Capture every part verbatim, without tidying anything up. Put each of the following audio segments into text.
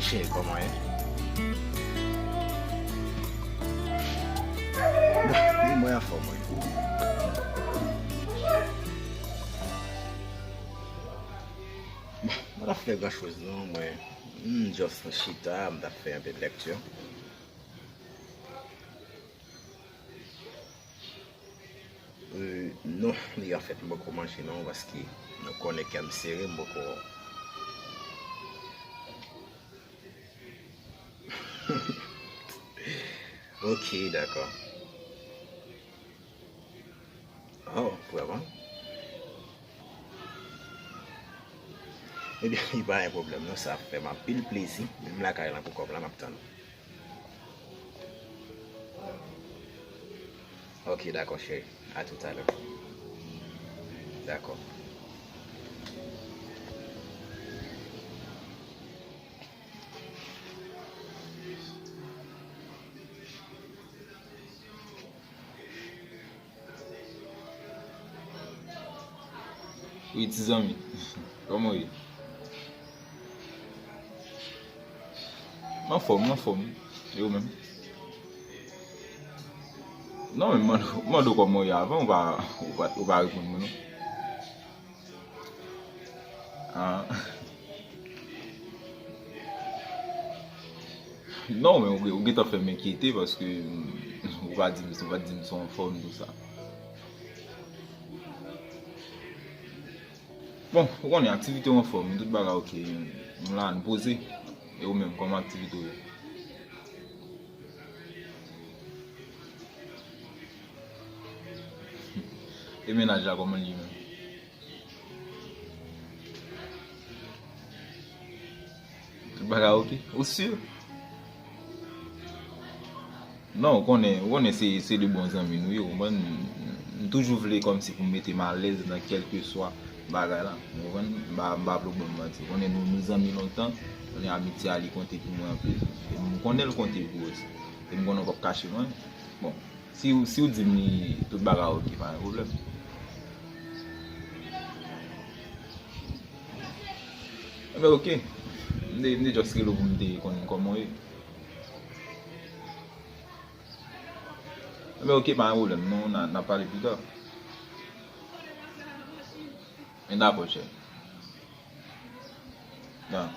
Cheri, kòman ye? Wi, mwen anfòm, wi. Bon, mwen pa t ap fè gran choz non, mwen, m just chita, m t ap fè yon ti lèkti. Euh, non, li anfèt m poko manje non, paske nou konnen kè m sere, m poko. Ok, dakò. Oh, vrèman? Ebyen, li pa gen pwoblèm non, sa ap fè m anpil plezi. Menm lakay lan pou kòb la, m ap tann ou. Ok, dakò, cheri. A toutalè. Dakò. Wi, ti zanmi. Kòman w ye? M anfòm, m anfòm. E ou menm? Non, men m mande, m mande w kòman w ye avan, ou pa, ou pa, ou pa reponn mwen, non. Ah. Non, men ou, ou gentan fè m enkyete paske, mm, ou pa di m, ou pa di m si w anfòm, tou sa. Bon, ou konnen, aktivite w anfòm, tout bagay ok. M la, nou poze. E ou menm, kòman aktivite w ye? E mennaj la, kòman l ye menm? Tout bagay ok? Ou si? Non, ou konnen, ou konnen se, se de bon zanmi nou ye, ou konprann? M, m toujou vle kòmsi pou m mete m alèz nan kèlkeswa bagay la. Ou konprann? M pa, m pa vle w ban m manti. Ou konnen nou, nou zanmi lontan, konnen amitye a li konte pou mwen anpil. E m konnen l konte pou ou osi. E m konnen w p ap kache mwen. Bon, si w, si w di m li tout bagay ok, pa gen pwoblèm. Enben ok. M te, m te just rele w pou m te konn kòman w ye. Enben ok, pa gen pwoblèm. Nou, n a, n a pale pita. Men dakò, chè. Nan.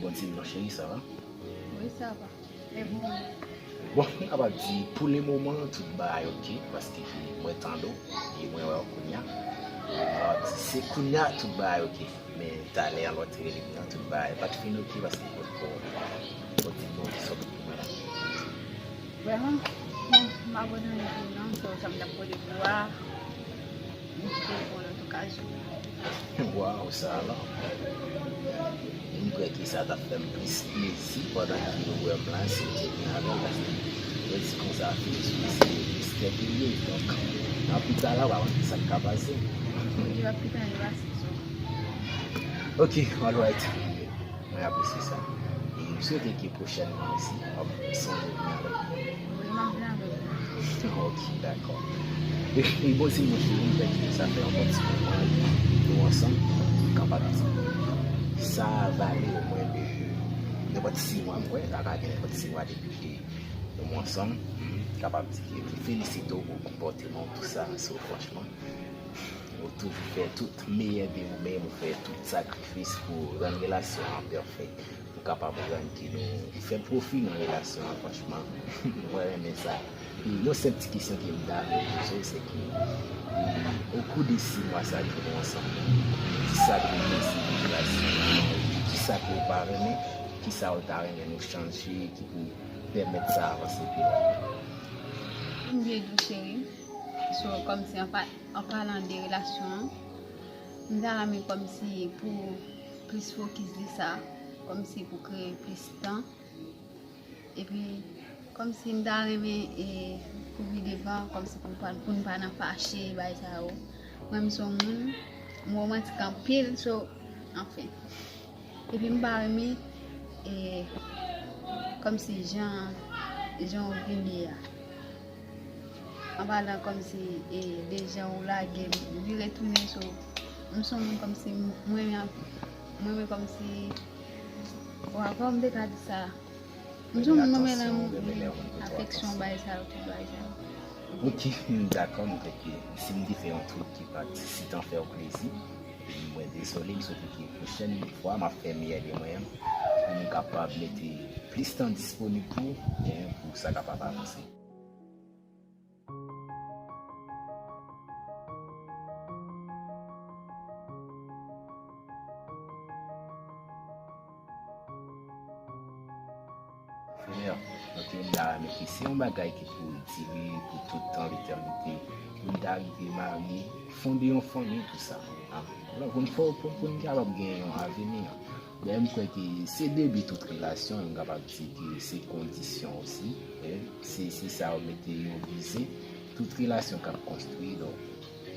Bon, ti non, cheri, sa va? Wi, sa va. E ou menm? Bon, m kapab di, pou le moman, tout bagay ok, paske mwen tande w, e mwen wè w kounya. E m kapab di, se kounya, tout bagay ok. Men talè a lè w te rele m nan, tout bagay pa t fin ok, paske m potko, m potko di m bon, ki sòt pou mwen la. Vrèman, m, m abandone tou non, so, sa m t ap poze pou ou a. M kite l pou yon lòt okazyon. Waw, sa alò. M kwè ke sa t ap fè m plis plezi pandan ke w wè m la, si w te vin avè m, paske yo di konsa, filozofi se mistè ke l ye. Donk, nan pita la, w a wè sa k ka pase. Li p ap pita, li pase, so. Ok, alright. Mwen apresye sa. E m swete ke pwochènman osi, w ap sonje vin avè m. Wi, m ap vin avè w. Ok, dakò. E, e bon, si mwen cheri, m kwè ke sa fè yon bon ti moman nou ansanm, m kapab di. Sa vale omwen de, nenpòt sis mwa, m kwè, sa ka gen nenpòt sis mwa depi ke nou ansanm. M kapab di ke m felisite w pou konpòteman w, tou sa, so, franchman. Ou toujou fè tout meyè de ou menm, ou fè tout sakrifis pou rann relasyon an pèfè, pou kapab rann ke nou fè pwofi nan relasyon an, franchman. Mwen renmen sa. E yon senp ti kesyon ke m ta vle poze w, se ke, e, okou de sis mwa sa ke nou ansanm, kisa ke w panse de relasyon an? Kisa ke w pa renmen? Kisa ou ta renmen nou chanje ki pou pèmèt sa avanse pi lwen? M byen di w, cheri. So, kòmsi an pa-, an palan de relasyon an, m ta renmen kòmsi pou plis fokis de sa, kòmsi pou kreye plis tan. Epi, kòmsi m ta renmen, e, pou pi devan, kòmsi pou n pa, pou n pa nan fache, bagay sa yo. Mwen, m se yon moun, m womantik anpil, so, anfen. Epi m pa renmen, e, kòmsi jan, jan w vini a. An palan kòmsi, e, de jan w lage m, vire tounen, so, m se yon moun kòmsi, m renmen, m renmen kòmsi, wa, kòman m te ka di sa? M se yon moun, m renmen lanmou, afeksyon, bagay sa yo, tout bagay sa yo. Ok, m dakò, m kwè ke si m te fè yon twit ki pa t sitan fè w plezi, mwen dezole, m swete ke pwochèn fwa m ap fè meyè de mwen an, pou nou kapab mete plis tan disponib pou, e, pou sa kapab avanse. Frè, ok, m ta renmen ke se yon bagay ki pou dire pou tout tan, letènite, pou n ta rive marye, fonde yon fanmi, tou sa. An, pou n fè, pou, pou n kapab gen yon aveni. Dayè, m kwè ke se debi tout relasyon, m kapab di ke se kondisyon osi, e, se, se sa yo mete yo vize, tout relasyon k ap konstwi, donk,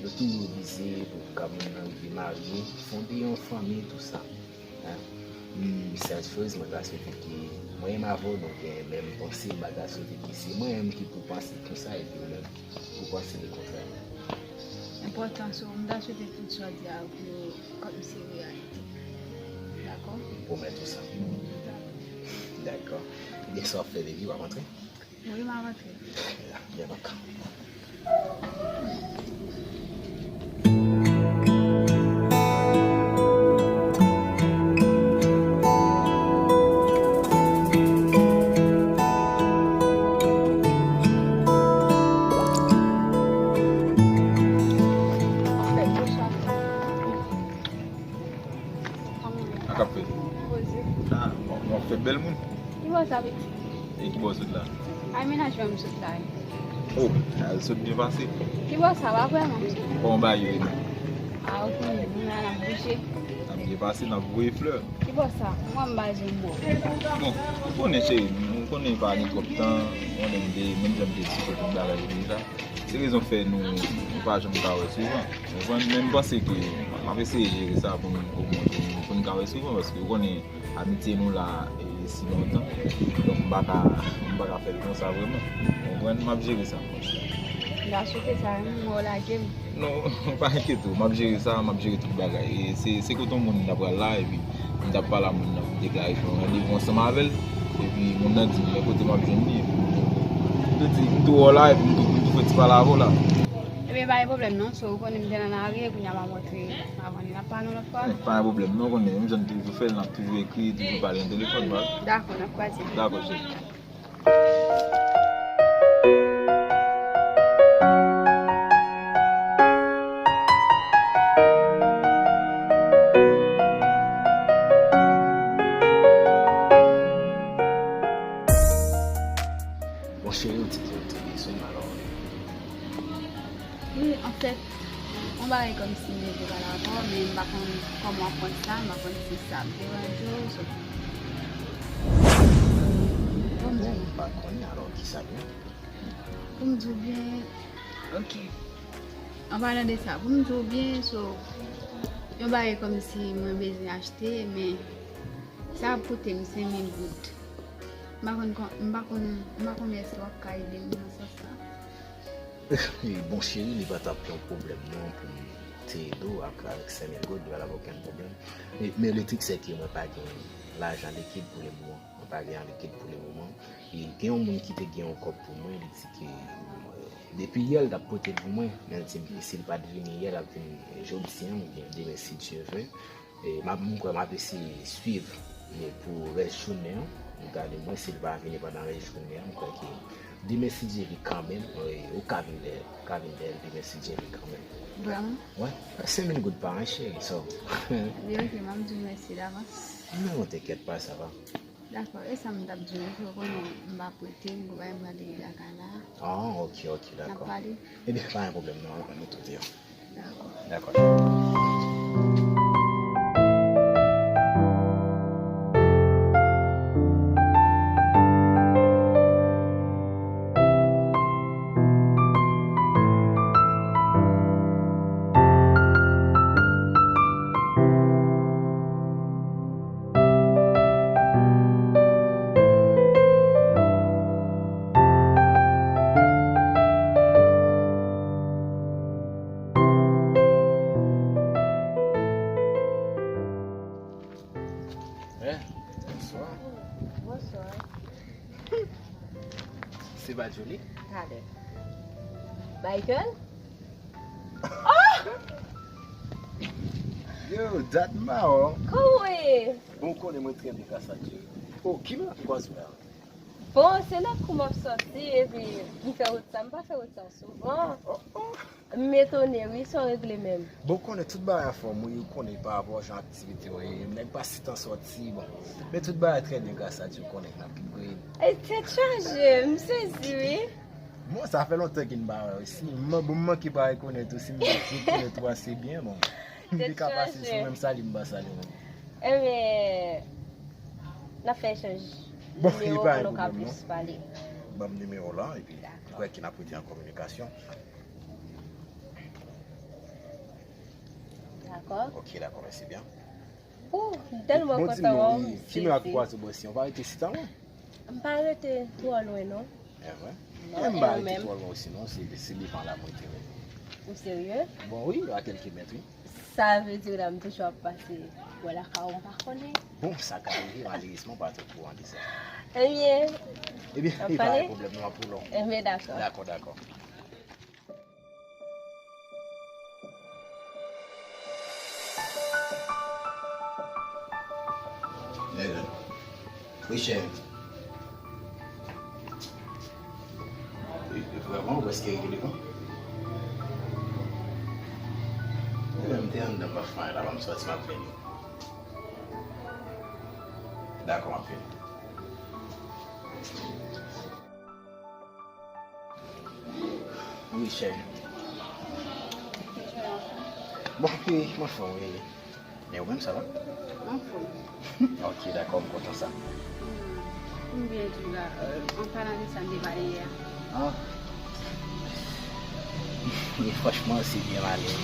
yo toujou vize pou ka moun nan rive marye, fonde yon fanmi, tou sa. Hein? Hmm, sèl choz, mwen ta swete ke mwen menm avè w, nou gen menm panse, m pa ta swete ke se mwen menm ki pou panse konsa, epi ou menm, ou panse lekontrè. Enpòtan, so, m ta swete tout sa w di a pou yo kòmsi reyalite. Dakò? M pwomèt ou sa. Dakò. Ebyen, sa w ap fè, baby, w ap antre? Wi, m ap antre. Byen, dakò. Sa k ap fèt? Ah, w, w ap fè bèl moun. Ki bò sa, pitit? E ki bò w sot la? Ay, mennaj mwen m sot la. Oh, sa sot byen pase. Ki bò sa, pa vrèman m sot? Kòman bagay yo ye menm? Ah, ou konnen, nou la n ap bouje. N ap byen pase, n ap voye flè. Ki bò sa? Mwen m pa janm bò. Bon, ou konnen cheri, ou konnen pa gen twòp tan, ou konnen m te, menm jan m te eksplike tout bagay yo deja. Se rezon k fè nou, nou pa janm ka wè souvan. Ou konprann? Men m panse ke m ap eseye jere sa pou n ogmante, pou n ka wè souvan, paske ou konnen amitye nou la, e, si lontan. Donk, m pa ka, m pa ka fè l konsa vrèman. Ou konprann? M ap jere sa. M ta swete sa, wi, m wè w lage m. Non, pa enkyete w, m ap jere sa, m ap jere tout bagay. E se, se kote yon moun m ta pral la, epi m t ap pale a moun nan pou m te klarifye yon randevou ansanm avè l. Epi moun nan di m, men kote m ap jwenn li, epi m tou, m tou di, m tou wè w la, epi m tou, m tou fè ti pale avè w la. Ebyen, pa gen pwoblèm non, so ou konnen m te nan lari, e kounye a m ap rantre, m ap vin ap pale yon lòt fwa. Eh, pa gen pwoblèm non, ou konnen, menm jan n toujou fè l, n ap toujou ekri, toujou pale nan telefòn, baz. Dakò, n ap kwaze. Dakò, cheri. Bon, cheri, ou di ke ou te bezwen m, alò. Wi, anfèt, yon bagay kòmsi m te vle pale avè w, men m pa konn kòman w ap pran sa, m pa konn si sa ap deranje w, so. Bon, m pa konnen, alò, kisa l ye? Pou m di w byen, ok. An palan de sa, pou m di w byen, so, yon bagay kòmsi mwen bezwen achte, men sa ap koute m senk mil goud. M pa konn, m pa konn, m pa konnen èske w ap ka ede m nan sans sa. Bon, cheri, li pa t ap yon pwoblèm non pou m te ede w ak, avèk senk mil goud, li pa t ap okenn pwoblèm. Men, men le truc, c'est que mwen pa gen lajan likid pou le moman. Mwen pa gen an likid pou le moman. E gen yon moun ki te gen yon kòb pou mwen, li di ke, euh, depi yè l t ap pote l pou mwen, men l di m ke si l pa t vini yè, l ap vini jodi an oubyen demen si Dye vle. E m ap, m kwè m ap eseye swiv, men pou rès jounen an, m gade mwen si l pa vini pandan rès jounen an, m kwè ke demen si Dye vle kanmenm, e, ou ka vin dèyè l, ou ka vin dèyè l demen si Dye vle kanmenm. Vrèman? Wi, senk mil goud pa anyen, cheri, so. Ebyen, ok, m ap di w mèsi davans. Non, t'inquiète pas, ça va. Dakò, e sa m t ap di w, ou konnen m pa prete, m gon bagay m prale lakay la. Ah, ok, ok, dakò. N ap pale. Ebyen, pa gen pwoblèm, non, nou tou di yo. Dakò. Dakò. Eh, bonswa. Bonswa. Se pa Julie? Talè. Michael? Oh! Yo, dat m pa wè w. Kòman w ye? Bon, ou konnen mwen trè byen gras a Dye. Oh, ki moun ap kwaze w la? Bon, se nan kou m ap sòti, epi m fè wout sa, m pa fè wout sa souvan. Oh, oh. M etone, wi, sa w regle menm. Bon, ou konnen tout bagay anfòm, wi, ou konnen pa rapò jan aktivite yo ye, nèg pa sitan sòti, bon. Men tout bagay trè byen gras a Dye, ou konnen, n ap debouye. E tèt chaje, m sezi, wi. Bon, sa fè lontan ke n pa wè w. Si m, bon, m manke pa rekonèt ou, si m rekonèt ou ase byen, bon. M te ka pase sou mwen, m salye, m pa salye w. Ebyen, n ap fè echanj nimewo pou nou ka plis pale. Bon, e pa yon pwoblèm, non. Ban m nimewo w la, epi m kwè ke n ap rete an kominikasyon. Dakò. Ok, dakò, mèsi byen. Ou, m tèlman kontan wè w, m sezi. Ki moun ap kwaze w bò si an? Ou pa rete chita lwen? M pa rete twò lwen, non. E vre? Non, e ou menm? E m pa rete twò lwen osi, non. Se, se devan la mwen te rete. Ou serye? Bon, wi, a kèlke mèt, wi. Sa vle di la, m toujou ap pase bò lakay ou, m pa konnen. Bon, sa ka rive, malerezman, ou pa twò okouran de sa. Ebyen, ebyen, e pa gen pwoblèm, non, pou lò. Ebyen, dakò. Dakò, dakò. Wi, cheri. E, e, vrèman, ou prèske rive devan. Mwen menm, m te anndan, m pa fè anyen la, ban m sòti, m ap vini. Dakò, m ap vini. Wi, cheri. Bon, wi, mwen fò, wi. Men ou menm, sa va? Anfòm. Ok, dakò, m kontan sa. Hmm, m byen tou la. Euh, an palan de sa n te pale yè a. Ah. Men franchman, se byen malere.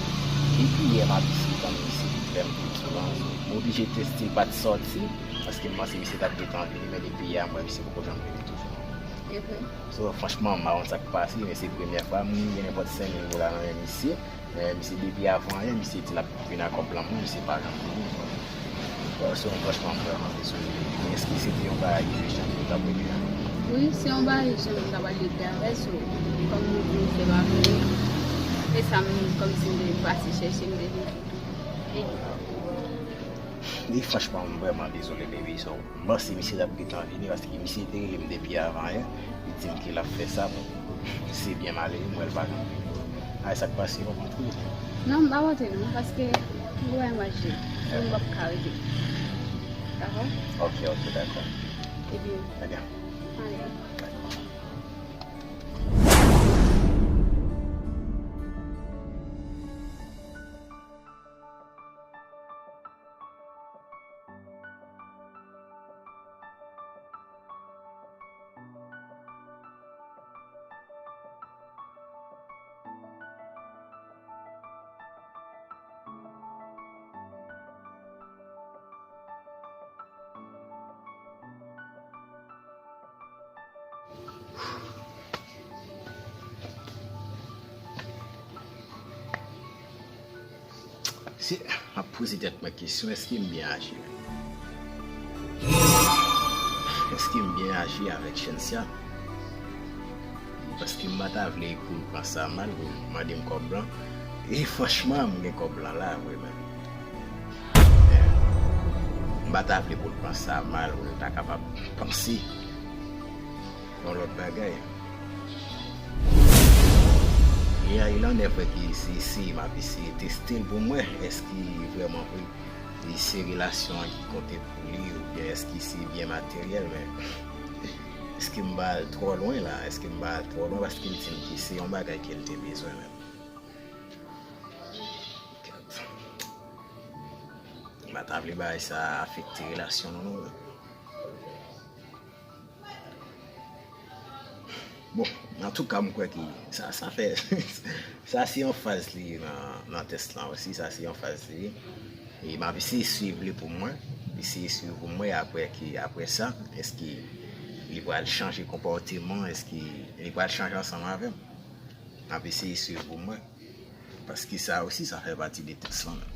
Depi yè m ap isit, tann misye vin fè m tout sou ranzo. M oblije teste pa t sòti, paske m panse misye t ap gentan vini, men depi yè a, m wè misye poko janm vini toujou. E vre? So, franchman, m pa konn sa k pase, men se premyè fwa m gen nenpòt senk mil dola nan men misye. Men misye depi avan yè, misye di l ap vin ak kòb lan mwen, misye pa janm vini. Bon, so, franchman, m vrèman dezole. Men èske se te yon bagay ijan nou t ap regle a? Wi, se yon bagay ijan nou t ap regle avè l, so, kòm nou di misye pa vini, se sa m, kòmsi m te pase chèche, m te vin. E franchman, m vrèman dezole, baby, so, m panse misye t ap gentan vini, paske misye te rele m depi avan yè, li di m ke l ap fè sa, bon, se byen malere, m wè l pa janm vini. Ay, sa k pase, w ap antre? Non, m p ap antre non, paske m gen bagay m achte, so m p ap ka rete. Dakò? Ok, ok, dakò. Ebyen, ebyen, ale. Se, m ap poze tèt mwen kesyon, èske m byen aji menm? Èske m byen aji avèk Shensia? Paske m pa ta vle pou l pran sa mal, pou l mande m kòb lan. E franchman, m gen kòb lan la, vre menm. M pa ta vle pou l pran sa mal, pou l ta kapab panse yon lòt bagay. E a, e lan nèf wè ki se, se, m ap eseye teste l pou m wè èske vrèman vre Se relasyon an ki konte pou li, oubyen èske se byen materyèl, men èske m pa al twò lwen la? Èske m pa al twò lwen? Paske l di m ke se yon bagay ke l te bezwen menm. M pa ta vle bagay sa afekte relasyon nou, non. Bon, antouka, m kwè ke sa, sa fè, sa se yon faz li ye nan, nan tès lan osi, sa se yon faz li ye. E m ap eseye swiv li pou mwen, eseye swiv pou mwen, apre ki, apre sa, èske li pral chanje konpòteman, èske li pral chanje ansanm avè m? M ap eseye swiv pou mwen. Paske sa osi, sa fè pati de tès lan menm.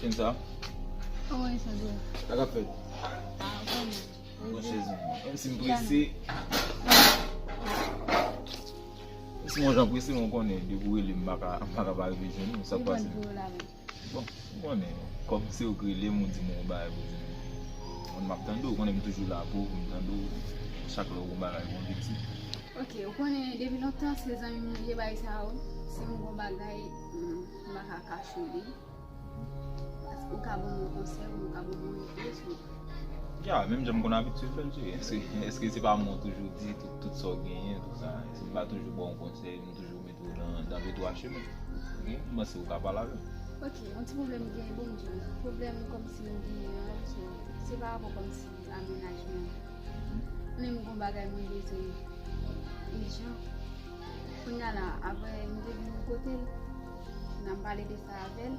Kenza. Kòman e santi w? Sa k ap fèt? Ah, ou konnen. Mwen chèz mwen. Menm si m prese. Menm si mwen jan prese, mwen konnen depi w rele m, m pa ka, m pa ka pa rive jwenn ou. Sa k pase? Bon, ou konnen, kòm se ou k rele m, ou di m yon bagay pou di m. Mwen, m ap tande w, ou konnen m toujou la pou ou, pou m tande w. Chak lè w gon bagay pou w di m. Ok, ou konnen, depi lontan, se zanmi m ye bay sa yo. Si m gon bagay, m, m pa ka kache w li. Ou ka ban m yon konsèy, ou ka ban m yon ide sou. Ya, menm jan m konn abitye fè l, cheri. Èske, èske se pa mwen ou toujou di tout, tout sa w genyen, tout sa? Èske m pa toujou ba w yon konsèy, m toujou mete w nan, nan de twa chemen? Ok? M panse ou ka pale avè m. Ok, yon ti pwoblèm m genyen, bon, m di w. Pwoblèm kòmsi m genyen an, se, se pa rapò kòmsi a mennaj mwen. Menm gon bagay mwen bezwen ijan. Kounye a la, apre m te vin kote l, n ap pale de sa avè l.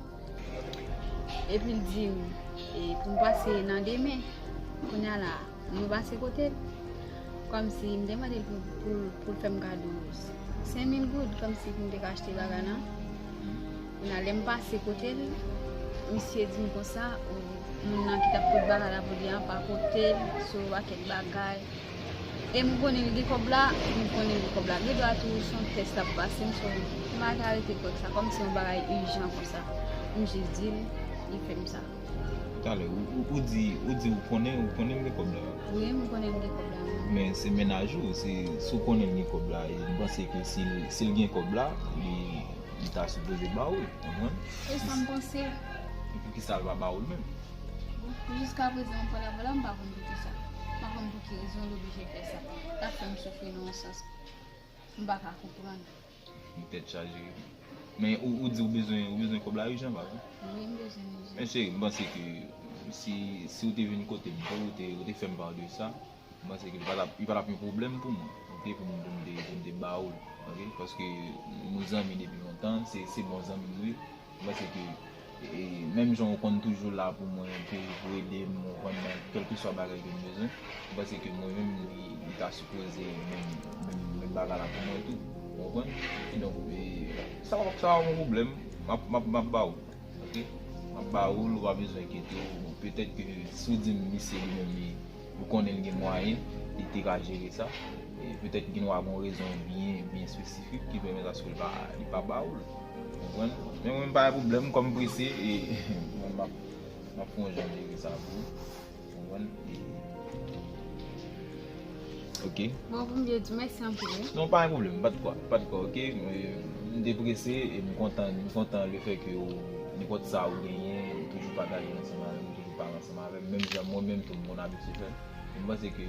Epi l di m, e, pou m pase nan demen. Kounye a la, mwen pase kote l. Kòmsi m te mande l pou, pou, pou l fè m kado senk mil goud, kòmsi pou m te ka achte bagay lan. Kounye a, lè m pase kote l, misye di m konsa, o, moun nan ki t ap pot bagay la pou li an pa pote l, se yon pakèt bagay. E m konnen l gen kòb la, m konnen l gen kòb la. Gen dwa tou se yon tès l ap pase m, so, m pa ta rete kwè sa, kòmsi yon bagay ijan konsa. M jis di l, li fè m sa. Talè, ou, ou, ou di, ou di ou konnen, ou konnen l gen kòb la. Wi, m konnen l gen kòb la, wi. Men se mennaj ou, se, si w konnen l gen kòb la, e m panse ke si l, si l gen kòb la, li, li ta sipoze ba ou l, konprann? E sa m panse. E poukisa l pa ba ou l menm? Bon, jiskaprezan, m pale avè w la, m pa konn poukisa. M pa konn pou ki rezon l oblije fè sa. L ap fè m soufri nan yon sans m pa ka konprann. M tèt chaje. Men ou, ou di ou bezwen, ou bezwen kòb la ijan, pa vre? Wi, m bezwen ijan. Men cheri, m panse ke si, si w te vin kote m, ou te, ou te fè m pale de sa, m panse ke li pa t ap, li pa t ap yon pwoblèm pou mwen, ok, pou m, pou m te, pou m te ba ou l, ok? Paske nou zanmi depi lontan, se, se bon zanmi nou ye. M panse ke, e, menm jan ou konn toujou la pou mwen, toujou pou ede m, ou konn nan kèlkeswa bagay ke m bezwen, m panse ke mwen menm, li, li ta sipoze menm, menm, menm bagay la pou mwen tou. Ou konprann? Kidonk, e, sa pa, sa pa yon pwoblèm. M ap, m ap, m ap ba ou l. Ok? M ap ba ou l, ou pa bezwen enkyete w. Bon, petèt ke si w di m misye li menm li, ou konnen l gen mwayen, li te ka jere sa. E petèt gen dwa gon rezon byen, byen espesifik ki pèmèt aske l pa, li pa ba ou l. Ou konprann? Men mwen, m pa gen pwoblèm, kòm m prese, e mwen, m ap, m ap fè yon jan de jere sa pou ou. Ou konprann? E, ok. Bon, pou m byen di w, mèsi anpil, wi. Non, pa gen pwoblèm, pa de kwa, pa de kwa, ok? E, m te prese, e m kontan, m kontan lefètke ou, nenpòt sa ou genyen, ou toujou pataje l ansanm avè m, ou toujou pale ansanm avè m, menm jan mwen menm tou, m konn abitye fè l. E m panse ke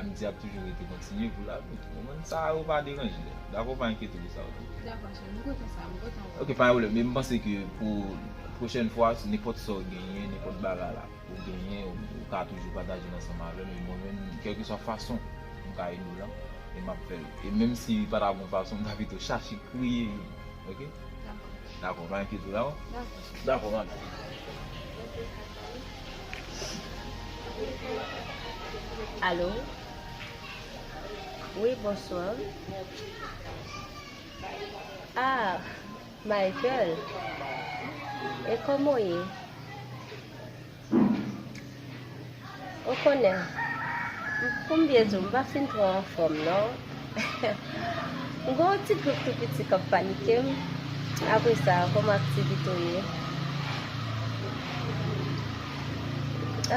amitié ap toujou rete kontinye pou lavi. Ou konprann? Sa yo pa deranje. Dakò, pa enkyete w de sa yo tou. Dakò, cheri, m kontan sa, m kontan. Ok, pa gen pwoblèm. Men m panse ke pou pwochèn fwa, nenpòt sa w genyen, nenpòt bagay la ou genyen, ou, ou ka toujou pataje l ansanm avè m. E mwen menm, kèlkeswa fason m ka ede w lan, e m ap fè l. E menm si pa ta gon fason, m ta pito chache kriye youn. Ok? Dakò. Dakò, pa enkyete w, dakò? Dakò. Dakò, madam. Alo? Wi, bonswa. Ah, Michael. E kòman w ye? Ou konnen, pou m byen di w, m pa fin twò anfòm non. M gen yon ti gwoup tou piti k ap panike m. Apre sa, kòman aktivite w ye?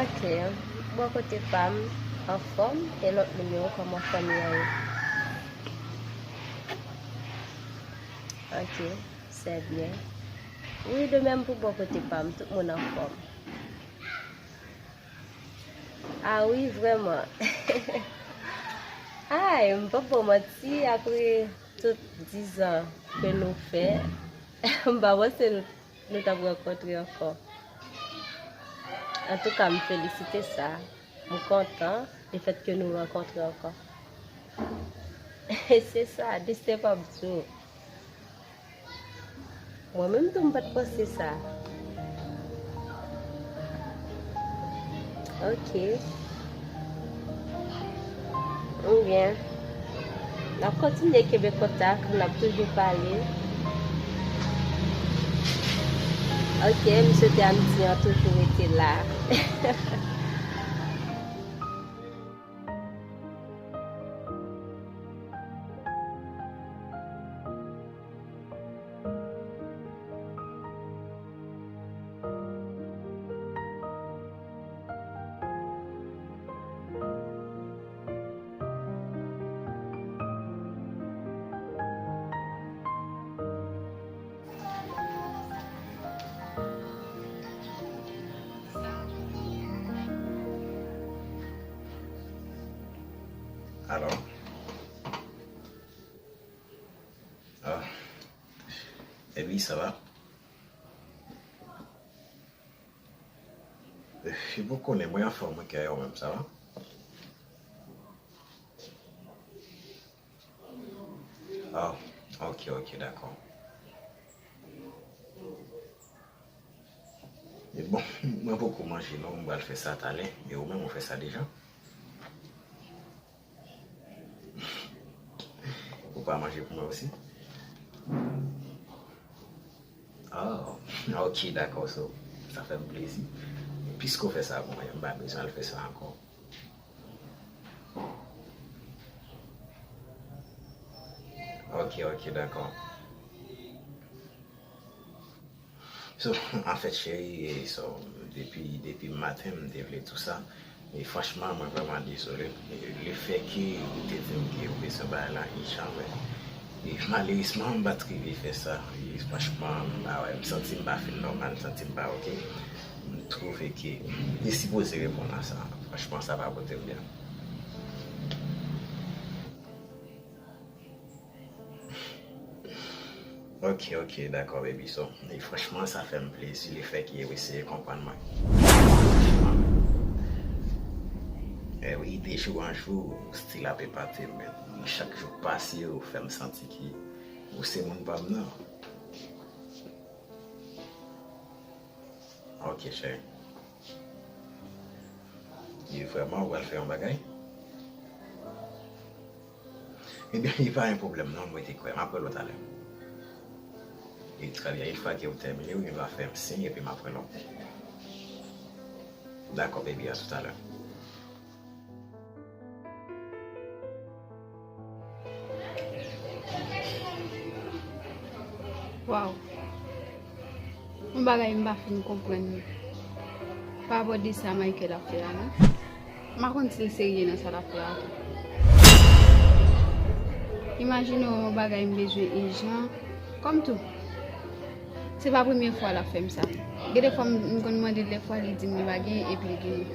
Ok. Bò kote pa m, anfòm. E lòt moun yo, kòman fanmi an ye? Ok, c'est bien. Wi, de menm pou bò kote pa m, tout moun anfòm. Ah wi, vrèman. Ay, m p ap ba w manti, apre tout dizan ke nou fè, m pa panse nou, nou t ap rankontre ankò. Antouka, m felisite sa. M kontan lefètke nou rankontre ankò. Se sa, desten p ap di w. Mwen menm tou, m pa t panse sa. Ok. Ebyen, n ap kontinye kenbe kontak, n ap toujou pale. Ok, m swete amiti an toujou rete la. Alò? Ah. Baby, sa va? Epi w konnen, mwen anfòm, mwen, kè yo menm, sa va? Ah, ok, ok, dakò. E bon, mwen poko manje non, m pral fè sa talè. E ou menm, ou fè sa deja? Ou pa manje pou mwen osi? Oh, ok, dakò, so, sa fè m plezi. Piske w fè sa pou mwen, m pa bezwen al fè sa ankò. Ok, ok, dakò. So, anfèt, cheri, e, so, depi, depi maten, m te vle di w sa. E franchman, mwen vrèman dezole. E lefètke ou te di m ke ou bezwen bagay la ijan, men, e malerezman, m pa t rive fè sa. E franchman, m pa wè, m santi m pa fin nòmal, m santi m pa ok. M twouve ke m te sipoze reponn a sa. Franchman, sa pa pote m byen. Ok, ok, dakò, baby. So, e franchman, sa fè m plezi lefètke ou eseye konprann mwen. Franchman. E wi, de jou an jou, ou still ap epate m, men chak jou k pase, ou fè m santi ke ou se moun pa m nan. Ok, cheri. E vrèman, ou pral fè yon bagay? Ebyen, li pa yon pwoblèm non, mwen te kwè. M ap wè l talè. E trè byen, yon fwa ke ou tèmine, ou gen dwa fè m siy epi m ap wè l. Dakò, baby, a toutalè. Waw. Yon bagay m pa fin konprann pa rapò de sa Michael ap fè a non. M pa konn si l serye nan sa l ap fè a tou. Imajine w yon bagay m bezwen ijan. Kòm tou, se pa premye fwa l ap fè m sa. Gen de fwa m, m konn mande l de fwa, li di m li pa gen epi l genyen.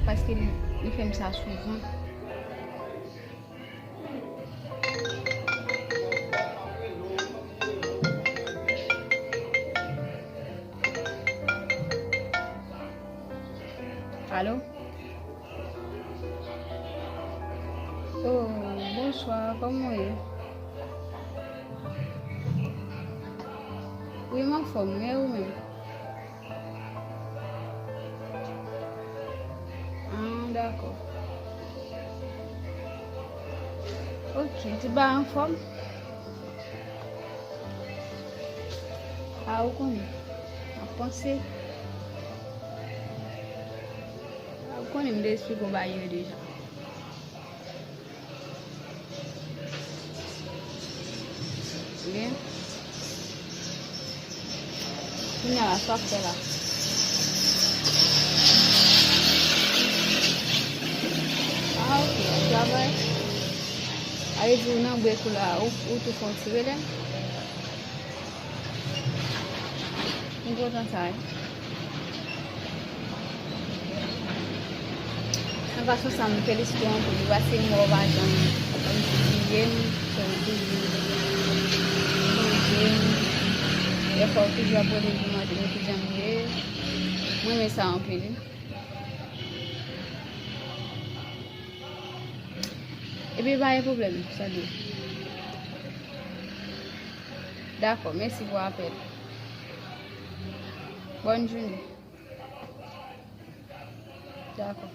Paske li, li fè m sa souvan. Alo? Oh, bonswa, kòman w ye? Wi, m anfòm, wi, e ou menm? Ah, dakò. Ok, ti ba anfòm? Ah, ou konnen. M ap panse. Ah, ou konnen m te esplike w bagay yo deja. Byen. Kounye a la, sa w ap fè la? Ah, ok, w ap travay. A vle di ou nan brèk ou la, ou, ou tou fè yon ti rele? M kontan sa wi. Nan fason sa, m felisite w anpil wi, paske m wè w pa janm kòmsi bliye m, ke w toujou sonje m. Dèfwa w toujou ap rele m pou mande m kijan m ye. Mwen renmen sa anpil wi. Epi pa gen pwoblèm, Sandro. Dakò, mèsi pou apèl. Bòn jounen. Dakò.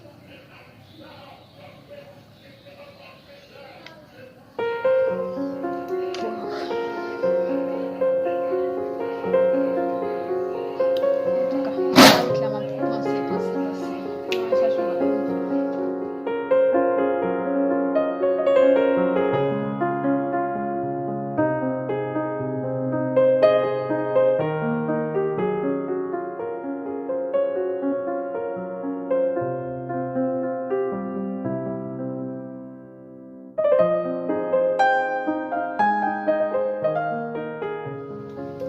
Antouka, m ap panse, panse, panse. M ap chache yon bagay.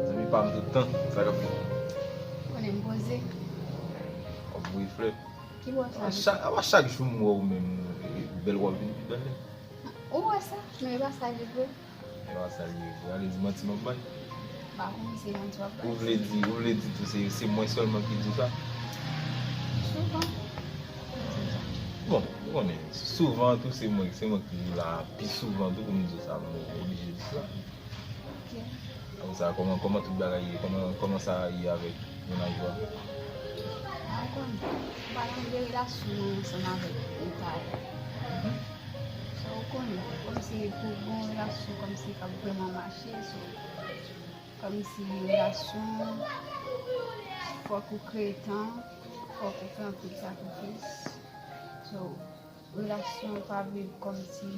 Zanmi pa m tout tan, sa k ap fèt? Konnen m poze. W ap voye flè. Ki bò sa? A chak, a chak jou m wè w menm, bèl w ap vin pi bèl. Ou wè sa? Men e pa sa li vre. E pa sa li vre. Ale di manti m ap bay. M pa konn si se manti w ap bay. Ou vle di, ou vle di tou se, se mwen sèlman ki di w sa? Souvan. Bon, ou konnen, souvan tou se mwen, se mwen ki la pi souvan tou pou m di w sa, m oblije di sa. Ok. Apre sa, kòman, kòman tout bagay ye? Kòman, kòman sa ye avèk mennaj ou a? A, ou konnen, m pa nan de relasyon ansanm avèk yon parèy. Mhm. So, ou konnen, kòmsi pou gon relasyon kòmsi k ap vrèman mache, so, kòmsi relasyon, fòk ou kreye tan, fòk ou fè anpil sakrifis. So, relasyon pa viv kòmsi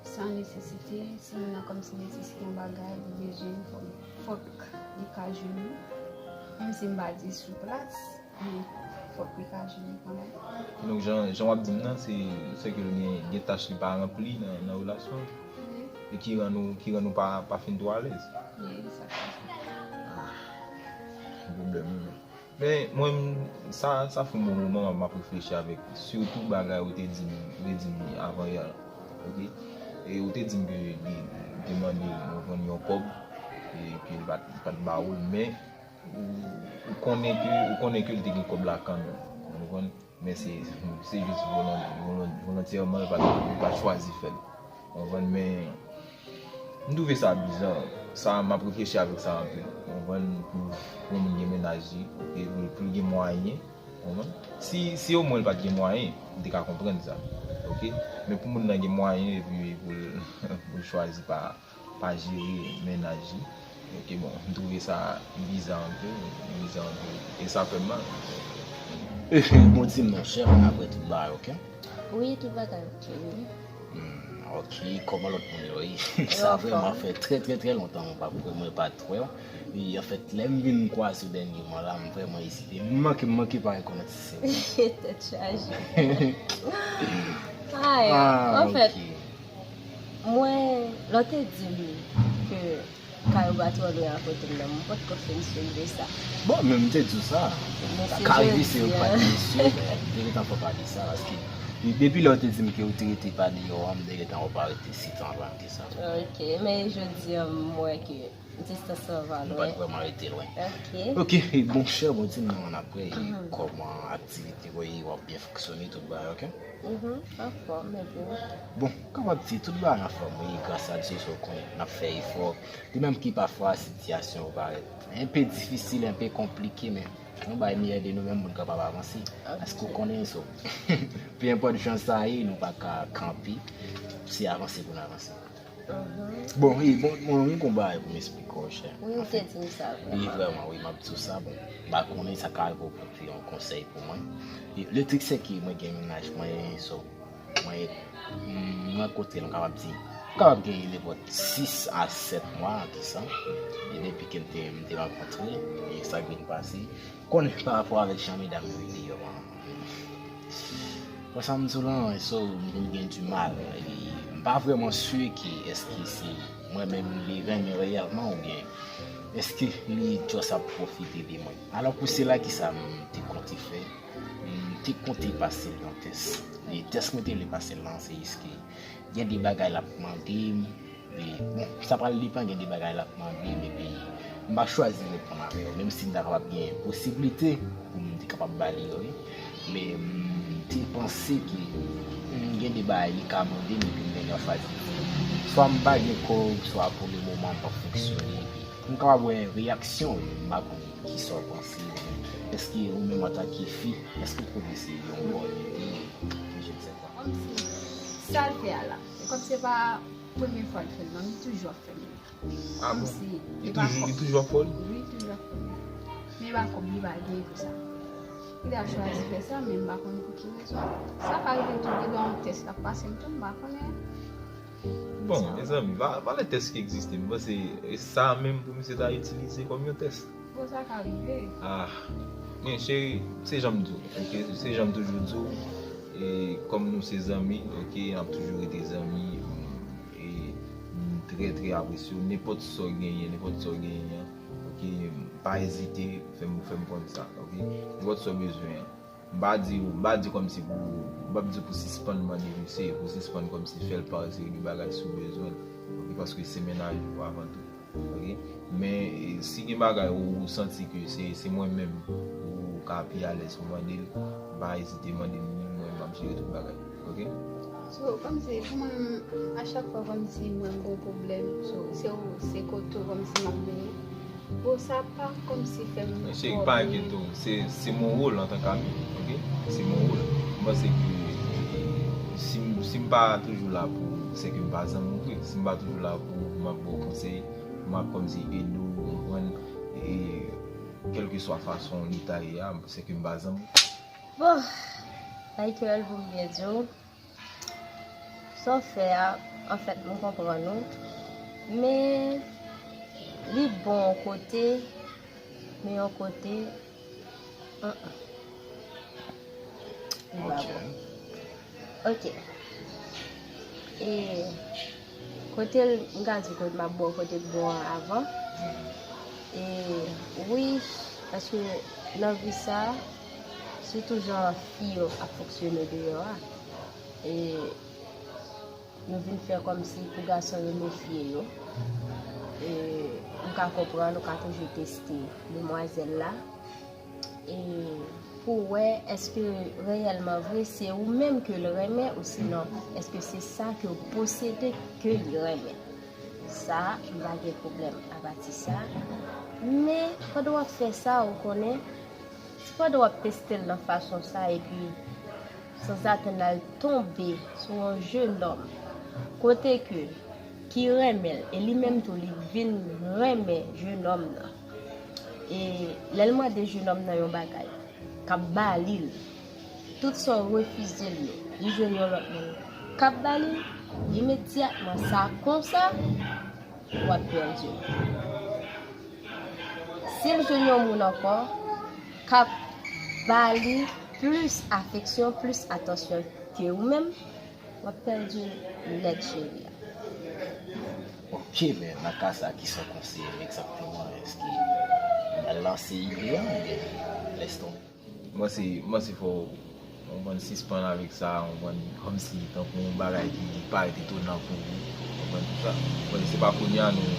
san nesesite. Si moun nan kòmsi nesesite yon bagay, li bezwen, fòk, fòk li ka jwenn li. Menm si m pa di sou plas, men fòk li ka jwenn li kanmenm. Donk, jan, jan w ap di m nan, se, se ke gen, gen tach li pa ranpli nan, nan relasyon an. Wi. E ki rann ou, ki rann ou pa, pa fin twò alèz. Wi, sa ka fèt. Ah, pwoblèm wi. Men, mwen, sa, sa fè yon bon moman m ap reflechi avèk sitou bagay ou te di m, ou te di m avan yè la. Ok? E ou te di m ke li, li te mande yon, yon kòb, e ke li pa t, li pa t ba ou l, men ou, ou konnen ke, ou konnen ke li te gen kòb la kanmenm. Ou konprann? Men se, se jis volon-, volon-, volontyèman, li pa t, li pa t chwazi fè l. Ou konprann? Men, m twouve sa biza. Sa, m ap reflechi avèk sa anpil. Ou konprann? Pou, pou yon moun gen mennaj li, ok, pou, pou l gen mwayen, ou konprann? Si, si omwen l pa t gen mwayen, m te ka konprann sa, ok? Men pou moun nan gen mwayen, epi pou l, pou l chwazi pa, pa jere mennaj li. Ok, bon, m twouve sa biza anpil, biza anpil. E sa fè m mal. Eh, bon, di m, monchè, mwen apre tout bagay, ok? Wi, tout bagay ok, wi. Hmm, ok, kòman lòt moun yo ye? Sa vrèman fè trè, trè, trè lontan mwen pa, mwen pa t wè w. E, anfèt, lè m vin kwaze w dènyèman la, m vrèman ezite. M manke, m manke pa rekonèt si se ou. Tèt chaje. Ay, ah, anfèt, ok. Mwen, lè w te di m ke kay ou pa twò lwen a kote m nan, mwen potko fin swete sa. Bon, men m te di w sa. Men se jodi a. Kay li se yo pa t mesye, men m te gentan fè w pale sa, paske depi lè w te di m ke ou te rete pa deyò a, m te gentan wè w pa rete si tan lwen ke sa. Ok, men jodi a, m wè ke distans lan pa lwen. Nou pa t vrèman rete lwen. Ok. Ok, e monchè, bon, di m nan ann apre, e kòman aktivite w ye, w ap byen fonksyone, tout bagay, ok? Mhm, anfòm, epi w? Bon, kapab di tout bagay anfòm, wi, gras a Dye, so w konnen, n ap fè efò. De menm ki pafwa sitiyasyon yo parèt enpe difisil, enpe konplike, men nou bay meyè de nou menm pou n kapab avanse. Paske w konnen, so, pe enpòt jan sa ye, nou pa ka kanpe, se avanse pou n avanse. Mhm. Bon, wi, bon, bon, wi, gon bagay pou m esplike w, chè. Wi, ou te di m sa, vrèman. Wi, vrèman, wi, m ap di w sa, bon, m pa konnen sa ka rive w pote yon konsèy pou mwen. E, le trik se ke mwen gen mennaj mwen, so, mwen, mm, mwen kote l, m kapab di, m kapab gen nenpòt sis a sèt mwa de sa. E depi ke m te, m te rankontre, e sa k vin pase, konnen pa rapò avèk jan medam yo ye deyò a. Konsa m di w lan, so, m vin gen di mal. E m pa vrèman si ke èske se Mwen menm, li renmen reyèlman oubyen èske li just ap pwofite de mwen? Alò, pou sela, kisa m te konte fè? M te konte pase l yon tès. E tès mwen te vle pase l lan, se èske gen de bagay l ap mande m. E, bon, sa pral depann, gen de bagay l ap mande m, epi m pa chwazi reponn avè yo, menm si m ta kapab gen posiblite pou m te kapab ba li yo, wi. Men, m te panse ke, mm, gen de bagay li ka mande m, epi m gentan chwazi. Swa m pa gen kòb, swa pou le moman m p ap fonksyone, epi m kapab wè reyaksyon w yo, m pa konn kisa w panse, men èske ou menm antanke fi, èske w twouve se yon bòn ide, je ne sais quoi? Kòmsi sa l fè a la, e kòm se pa premye fwa l fè l, non, li toujou ap fè l. Ah bon? Kòmsi, li toujou, li toujou ap fè l? Wi, li toujou ap fè l. Men e pa kòb li pa gen pou sa. Li ta chwazi fè sa, men m pa konn pou ki rezon. Sa ka rive tou, li gen yon tès l ap pase m tou, m pa konnen. Bon, mezanmi, va, valè tès ki egziste, m panse e sa menm pou misye ta itilize kòm yon tès. Bon, sa ka rive. Ah, men cheri, se jan m di w, oke? Se jan m toujou di w, e kòm nou se zanmi, oke, n ap toujou rete zanmi, e m trè, trè apresye w, nenpòt sa w genyen, nenpòt sa w genyen an, oke, pa ezite, fè m, fè m konn sa, oke? Nenpòt sa w bezwen an. M pa di, m pa di kòmsi pou, m p ap di pou sispann mande misye, pou sispann kòmsi fè l pa yon seri de bagay si w bezwen l, oke, paske se mennaj ou avan tou, oke. Men, e, si gen bagay ou, ou santi ke se, se mwen menm ou ka pi alèz pou mande l, pa ezite mande m, mwen m ap jere tout bagay, oke. So, kòmsi pou mwen menm, a chak fwa kòmsi mwen m gon pwoblèm, so, se ou, se kote w kòmsi m ap vini. Bon, sa pa kòmsi fè m twò byen. Cheri, pa enkyete w. Se, se mon wòl antanke ami, oke? Se mon wòl. M panse ke, e, si m, si m pa toujou la pou ou, se ke m pa zanmi w vre. Si m pa toujou la pou ou, pou m ap ba w konsèy, pou m ap kòmsi ede w konprann, e, kèlkeswa fason li ta ye a, se ke m pa zanmi w. Bon, Michael, pou m byen di w, sa w fè a, anfèt, m konprann ou. Men, li bon yon kote, men yon kote, mm, mm. Li pa bon. Ok. E, kote l, m ka di kote m ap bon, kote l bon an avan. E, wi, paske nan vi sa, sitou jan fi yo ap fonksyone deyò a, e, yo vin fè kòmsi pou gason yo mefye yo. E, ou ka konprann, ou ka toujou teste demwazèl la. E, pou wè, èske reyèlman vre, se ou menm ke l renmen, ou sinon, èske se sa ke w posede ke li renmen. Sa, m pa gen pwoblèm apati sa. Men, pandan w ap fè sa, ou konnen, se pandan w ap teste l nan fason sa, epi sanzatann al tonbe sou yon jenòm, kote ke, ki renmen l, e li menm tou, li vin renmen jenòm nan. E lè l mande jenòm nan yon bagay, k ap ba li l, tout sa w refize l yo, li jwenn yon lòt moun k ap ba li l, imedyatman, sa konsa, w ap pèdi l. Si l jwenn yon moun ankò k ap ba li plis afeksyon, plis atansyon ke ou menm, w ap pèdi l nèt, cheri a. Ok, men nan ka sa, kisa w konseye m egzakteman? Èske m al lanse ide a oubyen lès tonbe? Mwen se, mwen se fò w konprann, sispann avèk sa, w konprann, kòmsi tankou yon bagay ki parèt etonan pou ou, w konprann, tout sa. Mwen se pa kounye a nou,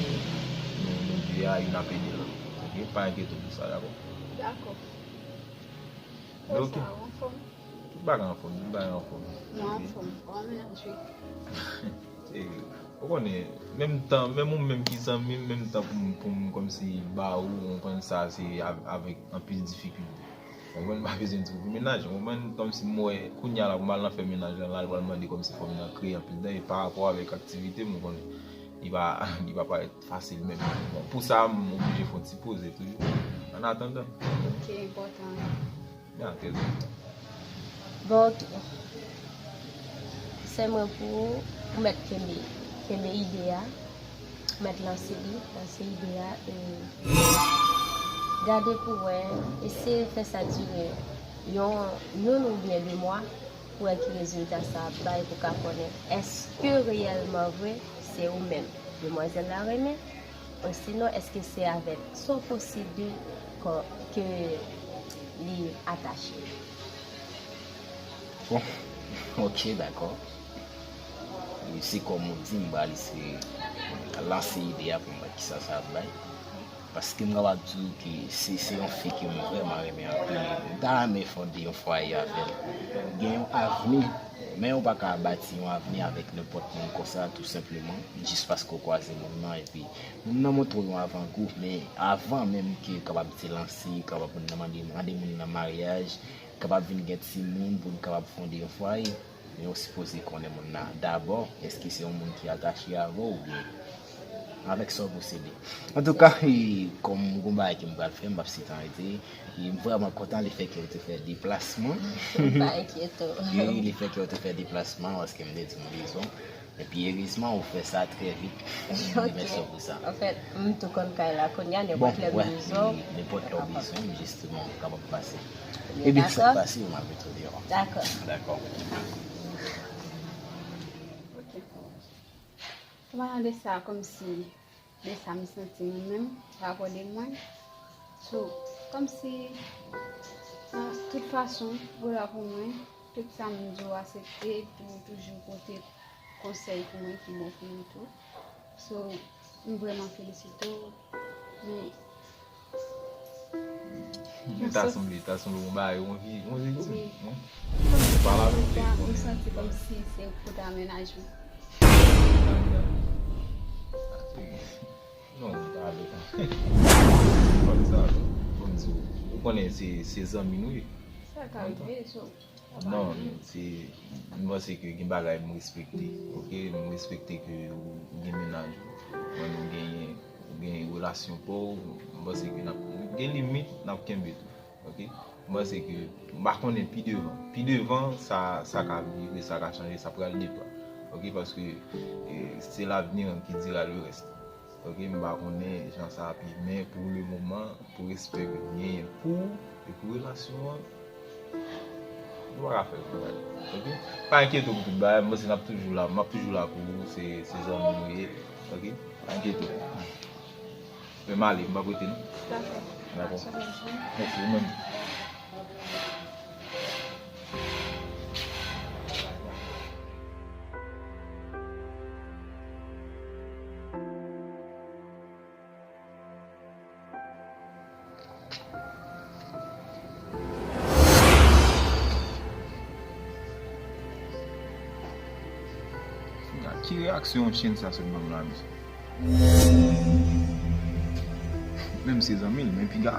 nou, nou de a, youn ap ede lòt. Ok? Pa enkyete w pou sa, dakò? Dakò. Men ok. Tout bagay anfòm, tout bagay anfòm. Mwen anfòm, mwen anfòm. Ou konnen, menm tan, menm ou menm ki zanmi m, menm tan pou m, pou m kòmsi ba ou, ou konprann, sa se av-, avèk anpil difikilte. Ou konprann, m pa bezwen di w pou mennaj, ou konprann, kòmsi m wè, kounye a la, pou m al nan fè mennaj lan, la, l pral mande kòmsi fò m nan kreye anpil dèy pa rapò avèk aktivite m, ou konnen. Li pa, li pa parèt fasil menm. Bon, pou sa, m oblije fè yon ti poze toujou. An atandan. Ok, enpòtan. Ya, trè byen. Bon, ok. Konsèy mwen pou ou, ou mèt kenbe, kenbe ide a, ou mèt lanse li, lanse ide a, e gade pou w wè, eseye fè sa dire yon, youn oubyen de mwa, pou w wè ki rezilta sa ap bay, pou w ka konnen èske reyèlman vre, se ou menm. demwazèl la renmen? Osinon, èske se avèk sa w posede ke li atache? Bon, ok, dakò. E se kòm ou di, m pral eseye lanse ide a pou m wè kisa sa ap bay. Paske m kapab di w ke se, se yon fi ke m vrèman renmen anpil. M ta renmen fonde yon fwaye avè l. Gen yon avni, men ou pa ka bati yon avni avèk nenpòt moun konsa, tou senpleman, jis paske w kwaze moun nan, epi moun nan montre w yon avangou, men avan menm ke kapab te lanse, kapab mande, mande moun nan maryaj, kapab vin gen timoun pou n kapab fonde yon fwaye, men ou sipoze konnen moun nan dabò, èske se yon moun ki atache avè w oubyen avèk sa w posede. Antouka, e, kòm gon bagay ke m pral fè, m p ap sitan rete. E m vrèman kontan lefètke w te fè deplasman. Pa enkyete w. E lefètke w te fè deplasman, paske m te di w rezon. Epi erezman, ou fè sa trè vit. Mèsi pou sa. Anfèt, m tou konn kay la kounye a, nenpòt lè m bezwen w. Nenpòt lè w bezwen m, jisteman, ou kapab pase. Ebyen, sa k pase, m ap retounen w. Dakò. Dakò. Ok. Kòman de sa, kòmsi de sa m santi mwen menm rapò de mwen. So, kòmsi, nan tout fason, ou la pou mwen, tout sa m di w aksepte, epi ou toujou pote konsèy pou mwen ki bon pou mwen tou. So, m vrèman felisite w, men Men ta sanble, ta sanble yon bagay, yon vi, yon vi tou. Wi. Ou pale avè m telefòn. Ou santi kòmsi se ou k pote a mennaj mwen. Non, ou pale. Fòk sa, bon di w. Ou konnen se, se zanmi nou ye. Sa ka rive, so. Non, se, m panse ke gen bagay m respekte, ok? M respekte ke ou, ou gen mennaj ou, mwen nou genyen, ou gen relasyon pa w, m panse ke n ap, gen limit, n ap kenbe tou, ok? M panse ke, m pa konnen pi devan, pi devan, sa, sa ka vire, sa ka chanje, sa pral depann, ok? Paske, e, se l'avenir qui dira le reste. Ok, m pa konnen jan sa ap ye, men pou le moman, pou respè ke m genyen pou w e pou relasyon an, nou pa ka fè l pou mwen. Ok? Pa enkyete w pou tout bagay, m panse n ap toujou la, m ap toujou la pou ou, se, se zanmi nou ye. Ok? Pa enkyete w. Men m ale, m p ap rete non. Dakò. Dakò. Mèsi, ou menm. Ki reyaksyon Chensa sot ban m la, mesye? Menm se zanmi l, men piga,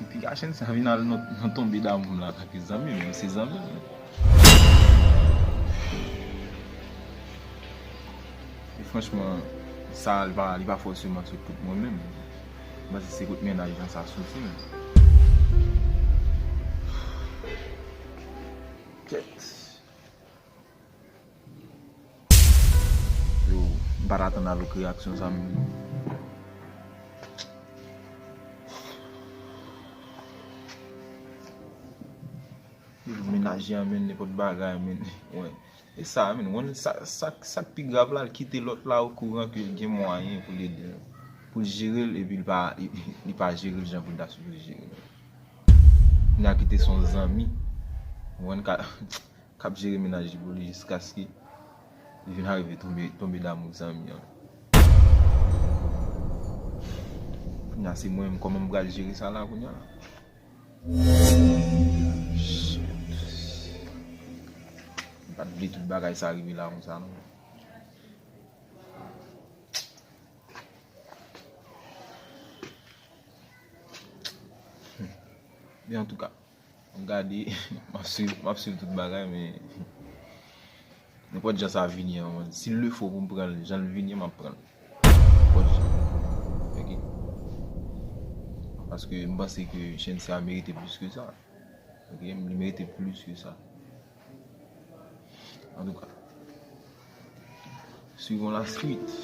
piga Chensa vin al nan, nan tonbe damou m la antanke zanmi l, men se zanmi l. E franchman, sa li pa, li pa fòseman sot kot mwen menm. M panse se kot mennaj lan sa soti menm. Kèt. Yo, m pa t atann a lòt reyaksyon sa menm. Mennaj lan menm, nenpòt bagay menm. Wè. E sa menm, w konn sa, sa, sa k pi grav la, l kite lòt la okouran ke l gen mwayen pou l ede l, pou l jere l, epi l pa, li, li pa jere l jan pou l ta sipoze jere l. Kounye a kite se yon zanmi, w konn ka, k ap jere mennaj li pou li jiskaske li vin arive tonbe, tonbe damou zanmi an. Kounye a se mwen menm, kòman m pral jere sa la kounye a? Shit. M pa t vle tout bagay sa rive la konsa non. Men antouka, m gade, m ap swiv, m ap swiv tout bagay, men nenpòt jan sa vini an, si l le fo pou m pran l, jan l vini an, m ap pran l. Nenpòt jan. Ok? Paske m panse ke Chensa merite plis ke sa. Ok? Li merite plis ke sa. Antouka, suivons la suite.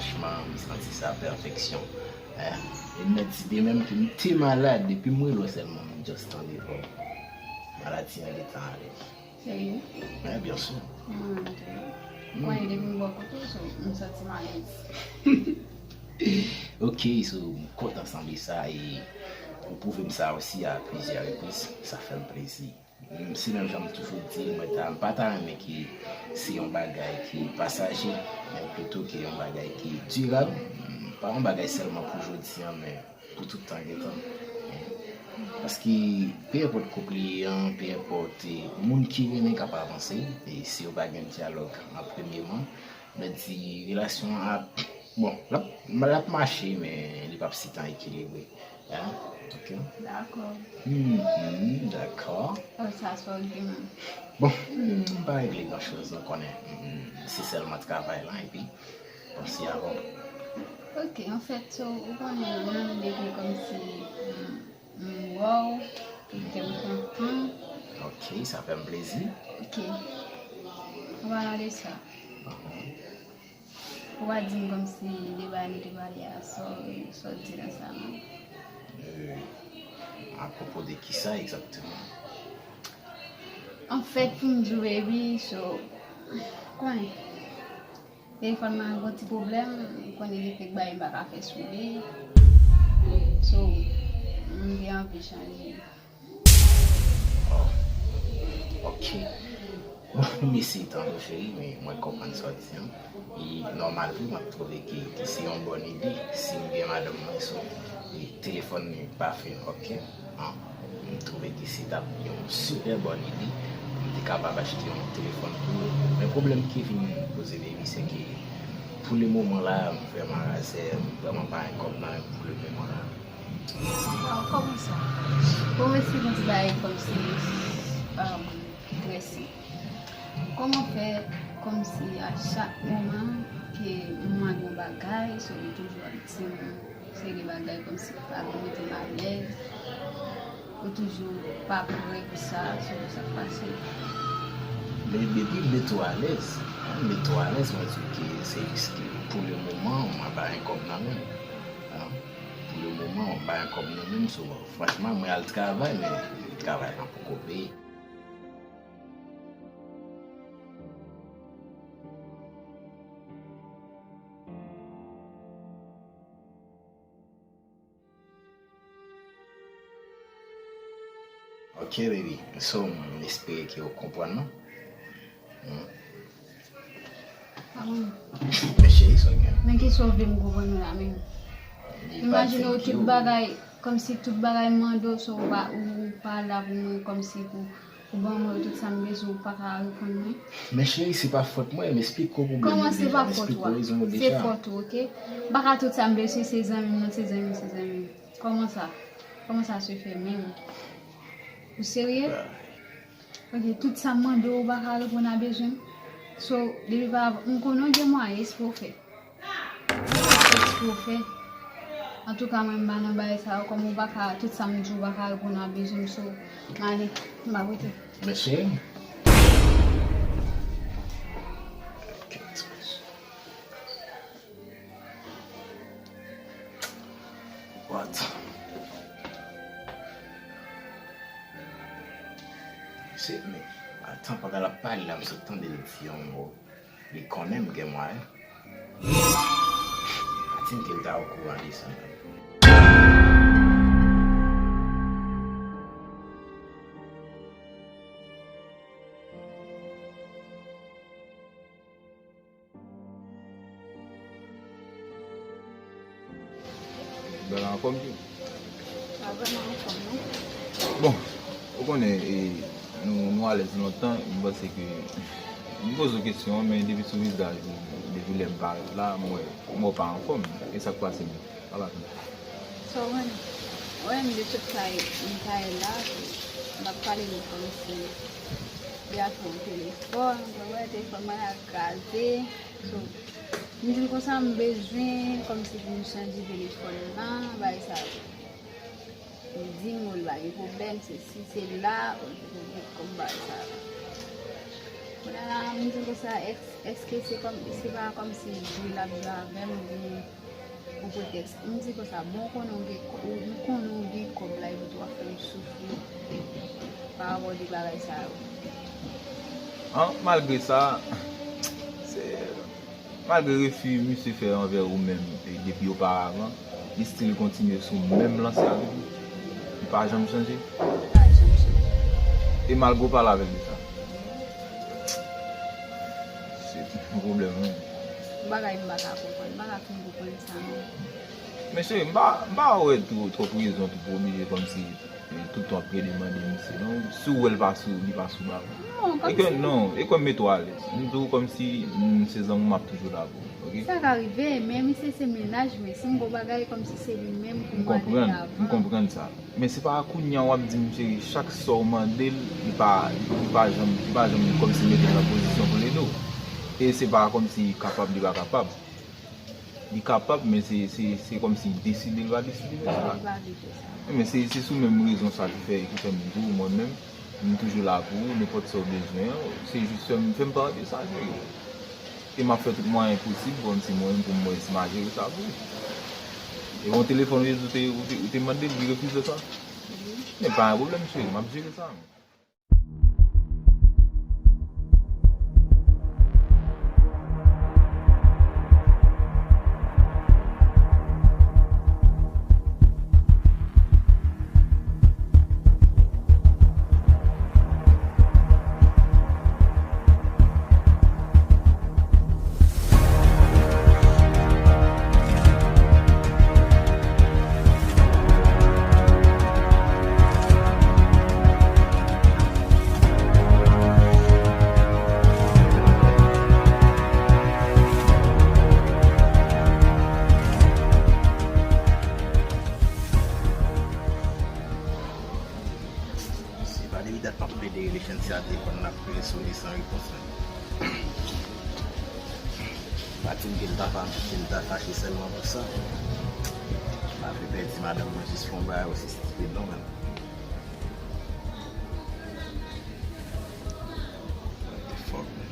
Franchman, m santi sa pèfeksyon. Eh, e m mèt di de menm ke m te malad, depi m rele w sèlman, m just tande vwa w. Maladi an gentan ale. Serye? Wi, byen si. Mwen menm tou. Mwen, depi m bò kote w, so, m santi m alèz. Ok, so, m kontan tande sa e ou pwouve m sa osi a plizyè repriz. Sa fè m plezi. Mm, se menm jan m toujou di, mwen ta, m pa ta renmen ke se yon bagay ki pasaje, men plito ke yon bagay ki dirab. Mm, pa yon bagay sèlman pou jodi a, men pou tout tan gen tan. Paske, pe enpòt koup li ye an, pe enpòt, eh, moun ki renmen k ap avanse, e si yo pa gen dyalòg an premyeman, mwen di relasyon an ap, bon, l ap, l ap mache, men li p ap sitan ekilibre. Hein? Ok. Dakò. Mhm, dakò. Oh, sa, sa w di menm. Bon, m pa regle gran choz, nou konnen. Mm, se sèlman travay lan, epi panse avan. Ok, anfèt, so, ou konnen, nan lide ke kòmsi, mm, m wè w, e kè m kontan. Ok, sa fè m plezi. Ok. An palan de sa, ou pa di m kòmsi de bagay nou te pale a, sa w, sa w di nan sa menm? Euh, apwopo de kisa egzakteman? Anfèt, pou m di w, baby, so, konnen, telefòn mwen gen yon ti pwoblèm, ou konnen gen kèk bagay m pa ka fè sou li. So, m te anvi chanje. Oh, ok. Bon, m eseye tande w, cheri, men mwen konprann sa w di an. E nòmal vre, m ap twouve ke, ke se yon bòn ide. Si m gen madanm mwen, so, e telefòn li pa fè, ok. An, m twouve ke se t ap yon sipè bòn ide. M te kapab achte yon telefòn pou ou. Men pwoblèm ki vin poze, baby, se ke pou le moman la, m vrèman razè, m vrèman pa gen kòb nan men m pou le moman la. Waw, kòman sa? Bon, mwen se yon ti bagay kòmsi, um, ki trè senp. Kòman fè kòmsi a chak moman ke m mande yon bagay, so ou toujou ap di m seri de bagay kòmsi ki pa vin mete m alèz, ou toujou pa prè pou sa, so sa k pase? Men depi m mete w alèz, m mete w alèz, mwen di w ke se jis ke pou le moman, mwen pa gen kòb nan men m. Pou le moman, m pa gen kòb nan men m, so, franchman, mwen al travay, men travay lan poko peye. Ok, baby. So, m espere ke w konprann, non? Hmm. Ah, bon. Men cheri, sa w gen? Men kisa w vle m konprann ou la menm? Imajine w tout bagay, kòmsi tout bagay m mande w, so w pa, ou pa la pou mwen, kòmsi pou, pou ban mwen tout sa m bezwen, ou pa ka reponn mwen. Men cheri, se pa fòt mwen, m esplike w pwoblèm ou deja, m esplike w rezon ou deja. Kòman se pa fòt ou? Se fòt ou, ok? M pa ka tout sa m bezwen, se zanmi m, non, se zanmi m, se zanmi m. Kòman sa? Kòman sa se fè menm? Ou serye? Ok, tout sa m mande w, ou pa ka reponn a bezwen m. So, depi pa, m konnen w gen mwayen, espre w fè. Espre w fè. Antouka, mwen, m pa nan bagay sa yo, kòm ou pa ka, tout sa m di w, ou pa ka reponn a bezwen m, so, m ale, m pa rete. Mesye. What? Se, men, atan, pandan l ap pale la, m sot tande l di yon mo. Li konnen m gen mwayen. Atin ke l ta okouran de sa menm. Bèl anfòm tou. Pa vrèman anfòm, non. Bon, ou konnen, e, nou, nou alèz lontan, m panse ke, m poze w kesyon an, men depi sou vizaj ou, depi lè m parèt la, m wè, m wè w pa anfòm. E sa k pase menm? Pale avè m. Sa w konnen? Ou wè m de tout sa m ta ye la, m ap pale nou kòmsi li ap fè yon telefòn, ou wè telefòn mwen la kraze. So, m di l konsa m bezwen kòmsi pou m chanje telefòn nan, bagay sa yo. Li di m, o, li pa gen pwoblèm, se si se la, o, li poko gen kòb bagay sa yo. Kounye a la, m di konsa, èske, èske se kòm, se pa kòmsi jwe l ap jwe avè m oubyen yon pretèks? M di konsa, bon, ou konnen ou gen kò-, ou, m konnen ou gen kòb la epi tou w ap fè m soufri pa rapò de bagay sa yo. An, malgre sa, se, malgre refi misye fè anvè ou menm e depi oparavan, li still kontinye sou menm lansè a toujou. Li pa janm chanje. Li pa janm chanje. E malgre w pale avè l de sa. Se yon pwoblèm, wi. Yon bagay m pa ka konprann. M pa ka fin konprann sa, non. Men cheri, m pa, m pa wè twò, twòp rezon pou w oblije kòmsi, e, tout tan ap plede mande misye, non. Si w wè l pa sou, li pa sou bal. Non, E ke, kòmsi non, e ke m mete w alèz. M di w kòmsi, m, se zanmi w, m ap toujou la pou ou, oke? Sa ka rive, men misye se mennaj mwen. Si m gen yon bagay kòmsi se li menm pou M m mande konprann, l avan. M konprann sa. Men se pa kounye a w ap di m, cheri, chak sa w mande l, li pa, li pa janm, li pa janm kòmsi mete l nan pozisyon pou l ede w. E se pa kòmsi kapab, li pa kapab. Li kapab, men se, se, se kòmsi deside, li pa deside, men se pa. Li pa vle fè sa. Men se, se sou menm rezon sa ki fè, ki fè m di w, mwen menm, m toujou la pou ou, nenpòt sa w bezwen an, se jis fè m, fè m pa de sa, cheri. E m ap fè tout mwayen posib, kòmsi mwen menm pou m wè si m a jere sa pou ou. E yon telefòn ou te, ou te, ou te mande l, li refize sa. Men pa yon pwoblèm, cheri, m ap jere sa. Se pa depi dat m ap plede rele Chanti a telefòn nan ap rele sou li san repons, men. Pa di m ke l ta fa-, ke l ta fache sèlman pou sa. M pa vle pèdi madanm mwen jis pou yon bagay osi stipid non, men. What the fuck, man?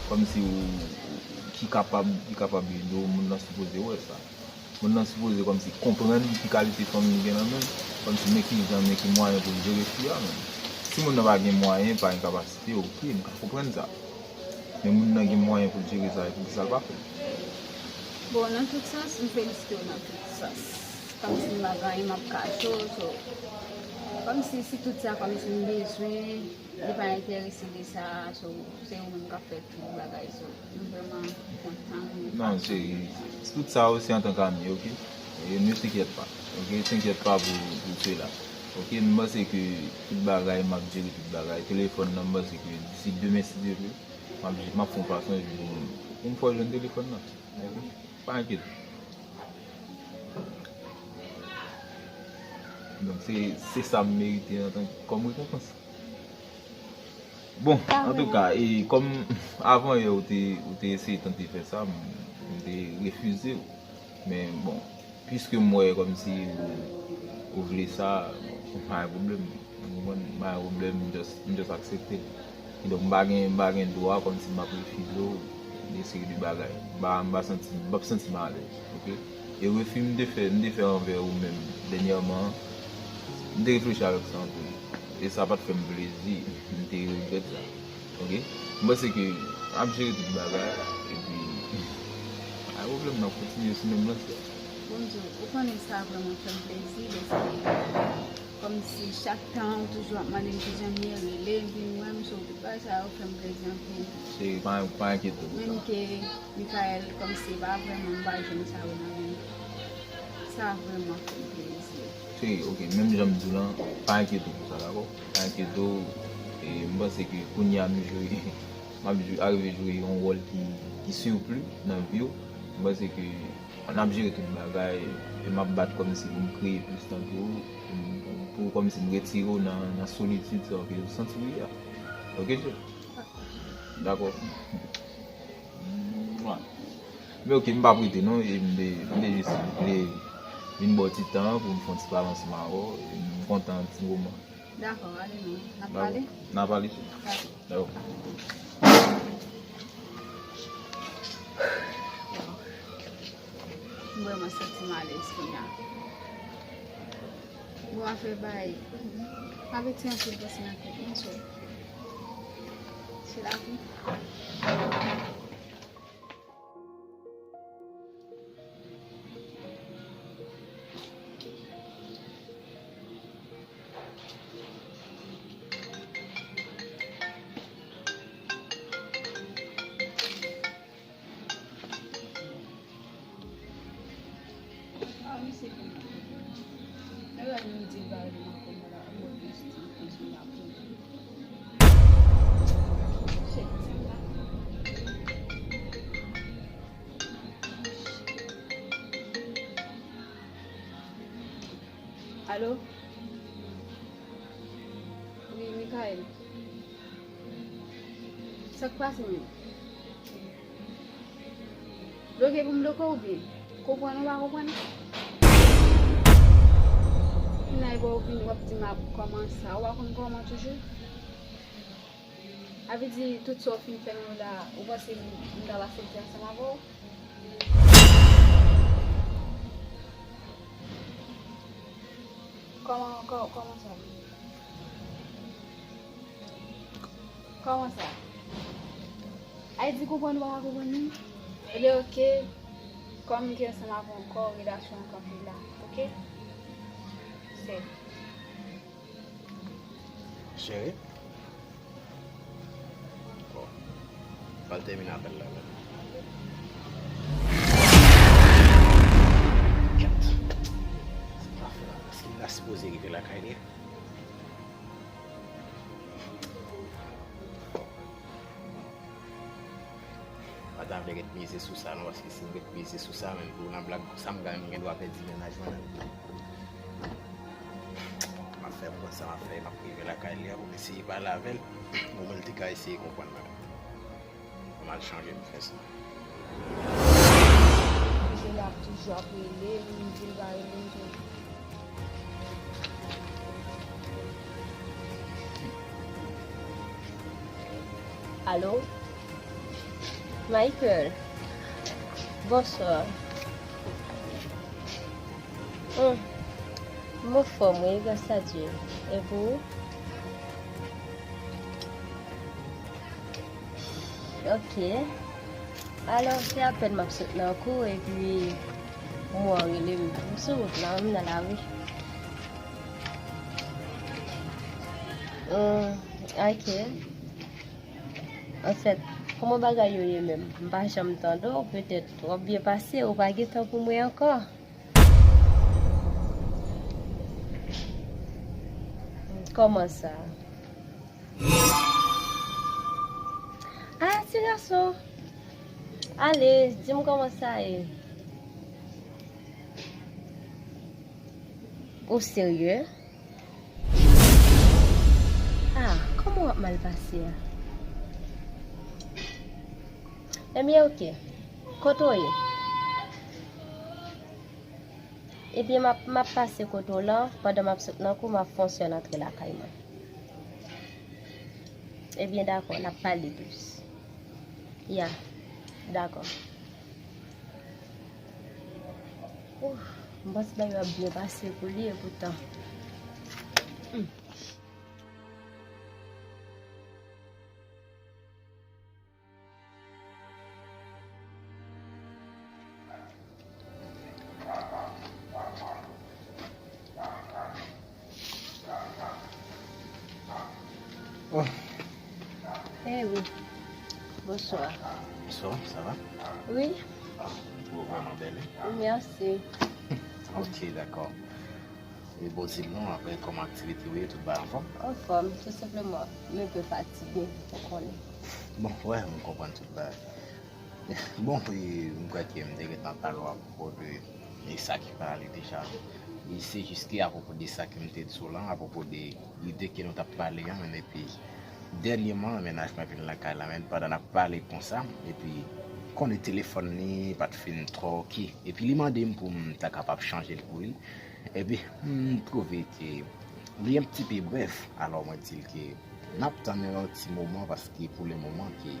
Kòmsi ou, ou ki kapab, ki kapab ede w, moun nan sipoze wè sa. Moun nan sipoze kòmsi konprann ki kalite fanmi li gen nan men l, kòmsi men ki jan, men ki mwayen pou l jere fi a menm. Si moun nan pa gen mwayen, pa gen kapasite, oke, m ka konprann sa. Men moun nan gen mwayen pou l jere sa, e poukisa l pa fè l? Bon, nan tout sans, m felisite w nan tout sans. Kòmsi m pa gen anyen m ap kache w, so, kòmsi si tout sa kòmsi m bezwen, li pa enterese de sa, so, se ou menm k ap fè tout bagay, so, m vrèman kontan, m Non, kontan. Se tout sa osi antanke ami, oke? E ne t'inquiète pas, oke? T'inquiète pas pour, pour cela, oke? M panse ke tout bagay, m ap jere tout bagay. Telefòn nan, m panse ke d'ici demain, si Dye vle, m ap, m ap fè yon fason pou, pou m fè w jwenn telefòn nan, oke? Pa enkyete. Donk, se, se sa m merite antan, kòm rekonpans. Bon, antouka, e kòm avan yè ou te, ou te eseye tante fè sa, m, m te refize w. Men bon, piske m wè kòmsi ou, ou vle sa, bon, pa gen pwoblèm. Ou konprann? Pa gen pwoblèm, m just, m just aksepte l. Kidonk, m pa gen, m pa gen dwa kòmsi m ap refize w de seri de bagay. M pa, m pa santi, m p ap santi m alèz, oke? E refi m te fè, m te fè anvè ou menm dènyèman an, m te reflechi avèk sa anpil. E sa pa t fè m plezi, m te regrèt sa. Oke? M panse ke n ap jere tout bagay, epi pa gen pwoblèm, n ap kontinye sou menm lansè. Bon, m di w, ou konnen sa vrèman fè m plezi, dèske kòmsi chak tan ou toujou ap mande m kijan m ye, rele m, vin wè m, so tout bagay sa yo fè m plezi anpil. Cheri, pa, pa enkyete w pou sa. Menm ke Michael, kòmsi se pa vrèman m pa jwenn sa yo nan men m. Sa vrèman fè m plezi. Cheri, oke, menm jan m di w lan, pa enkyete w pou sa, dakò? Pa enkyete w, e m panse ke kounye a nou jwe, m ap jwe, arive jwe yon wòl ki, ki sipli nan vi w. M panse ke n ap jere tout bagay, e m ap bat kòmsi pou m kreye plis tan pou ou, pou m, pou m, Ou kòmsi m retire w nan, nan solitid sa ke ou santi w ye a. Oke, cheri? Dakò. Mwa. Men oke, m p ap rete non, e m te, m te jis vle vin ba w ti tan an pou m fè yon ti pale ansanm avè w, e m kontan ti moman. Dakò, ale non. N ap pale? N ap pale, cheri. Dakò. Dakò. M vrèman santi m alèz kounye a. Bon, afè bay. Pa mete anpil panse nan tèt mwen, so. Se lavi. Alo? Wi, Michael. Sa k pase menm? Bloke pou m bloke w oubyen? Konprann ou pa konprann? Kounye a w vin w ap di m ap kòman sa, ou pa konn kòman toujou? A vle di tout sa w fin fè m yo la, ou panse m, m t ap aksepte ansanm avè w? Kòman, kò-, kòman sa? Kòman sa? Ay di konprann ou pa ka konprann li? Ebyen, oke. Kòm m te ansanm avè w ankò, relasyon an kanpe la, oke? Sè. Cheri? Bon. Pral tèmine apèl la, men. Kèt. Sa m ap fè la? Èske m ta sipoze rive lakay li? Pa ta vle ret mize sou sa non, paske si m ret mize sou sa, menm pou nan blag konsa, m gen, m gen dwa pèdi mennaj mwen menm. M ap fè m konn sa m ap fè, m ap rive lakay li a pou m eseye pale avè l, omwen l te ka eseye konprann mwen. M al chanje m fè sa. Misye la ap toujou ap rele m, m di l pa rele m tou. Alo? Michael? Bonswa. Hmm. M anfòm, wi, gras a Dye. E pou ou? Ok. Alò, se apèn m ap sot nan kou, epi m wè w rele m. M sou wout la, m nan lari. Hmm, ok. Anfèt, kòman bagay yo ye menm? M pa janm tande w, petèt w ap byen pase, ou pa gen tan pou mwen ankò. Kòman sa? Ah, ti gason! Ale, di m kòman sa ye? Ou serye? Ah, kòman w ap mal pase a? Ebyen, oke. Kote w ye? Ebyen, m ap, m ap pase kote w lan, pandan m ap sot nan kou, m ap fè yon sèl antre lakay mwen. Ebyen, dakò, n ap pale plis. Ya, dakò. Ouf, m panse bagay yo ap byen pase pou li, epoutan. Hmm. Oh. Eh wi. Bonswa. Bonswa, sa va? Wi. Ah, ou vrèman bèl, wi. Mèsi. Ok, dakò. E bon, di m non, apre, kòman aktivite w ye, tout bagay anfòm? Anfòm, tou senpleman. M enpe fatige, ou konnen. Bon, wè, m konprann tout bagay. Bon, e, m kwè ke m te gentan pale w apwopo de, e, sa ki pale deja. E se jis ke apwopo de sa ke m te di w lan, apwopo de lide ke nou t ap pale an, men epi dènyèman, mennaj mwen vin lakay la, men pandan n ap pale konsa, epi konnen telefòn li pa t fin twò oke. Epi li mande m pou m ta kapab chanje l pou li. Epi m twouve ke li yon ti pe brèf, alò mwen di l ke n ap tann yon ti moman, paske pou le moman ke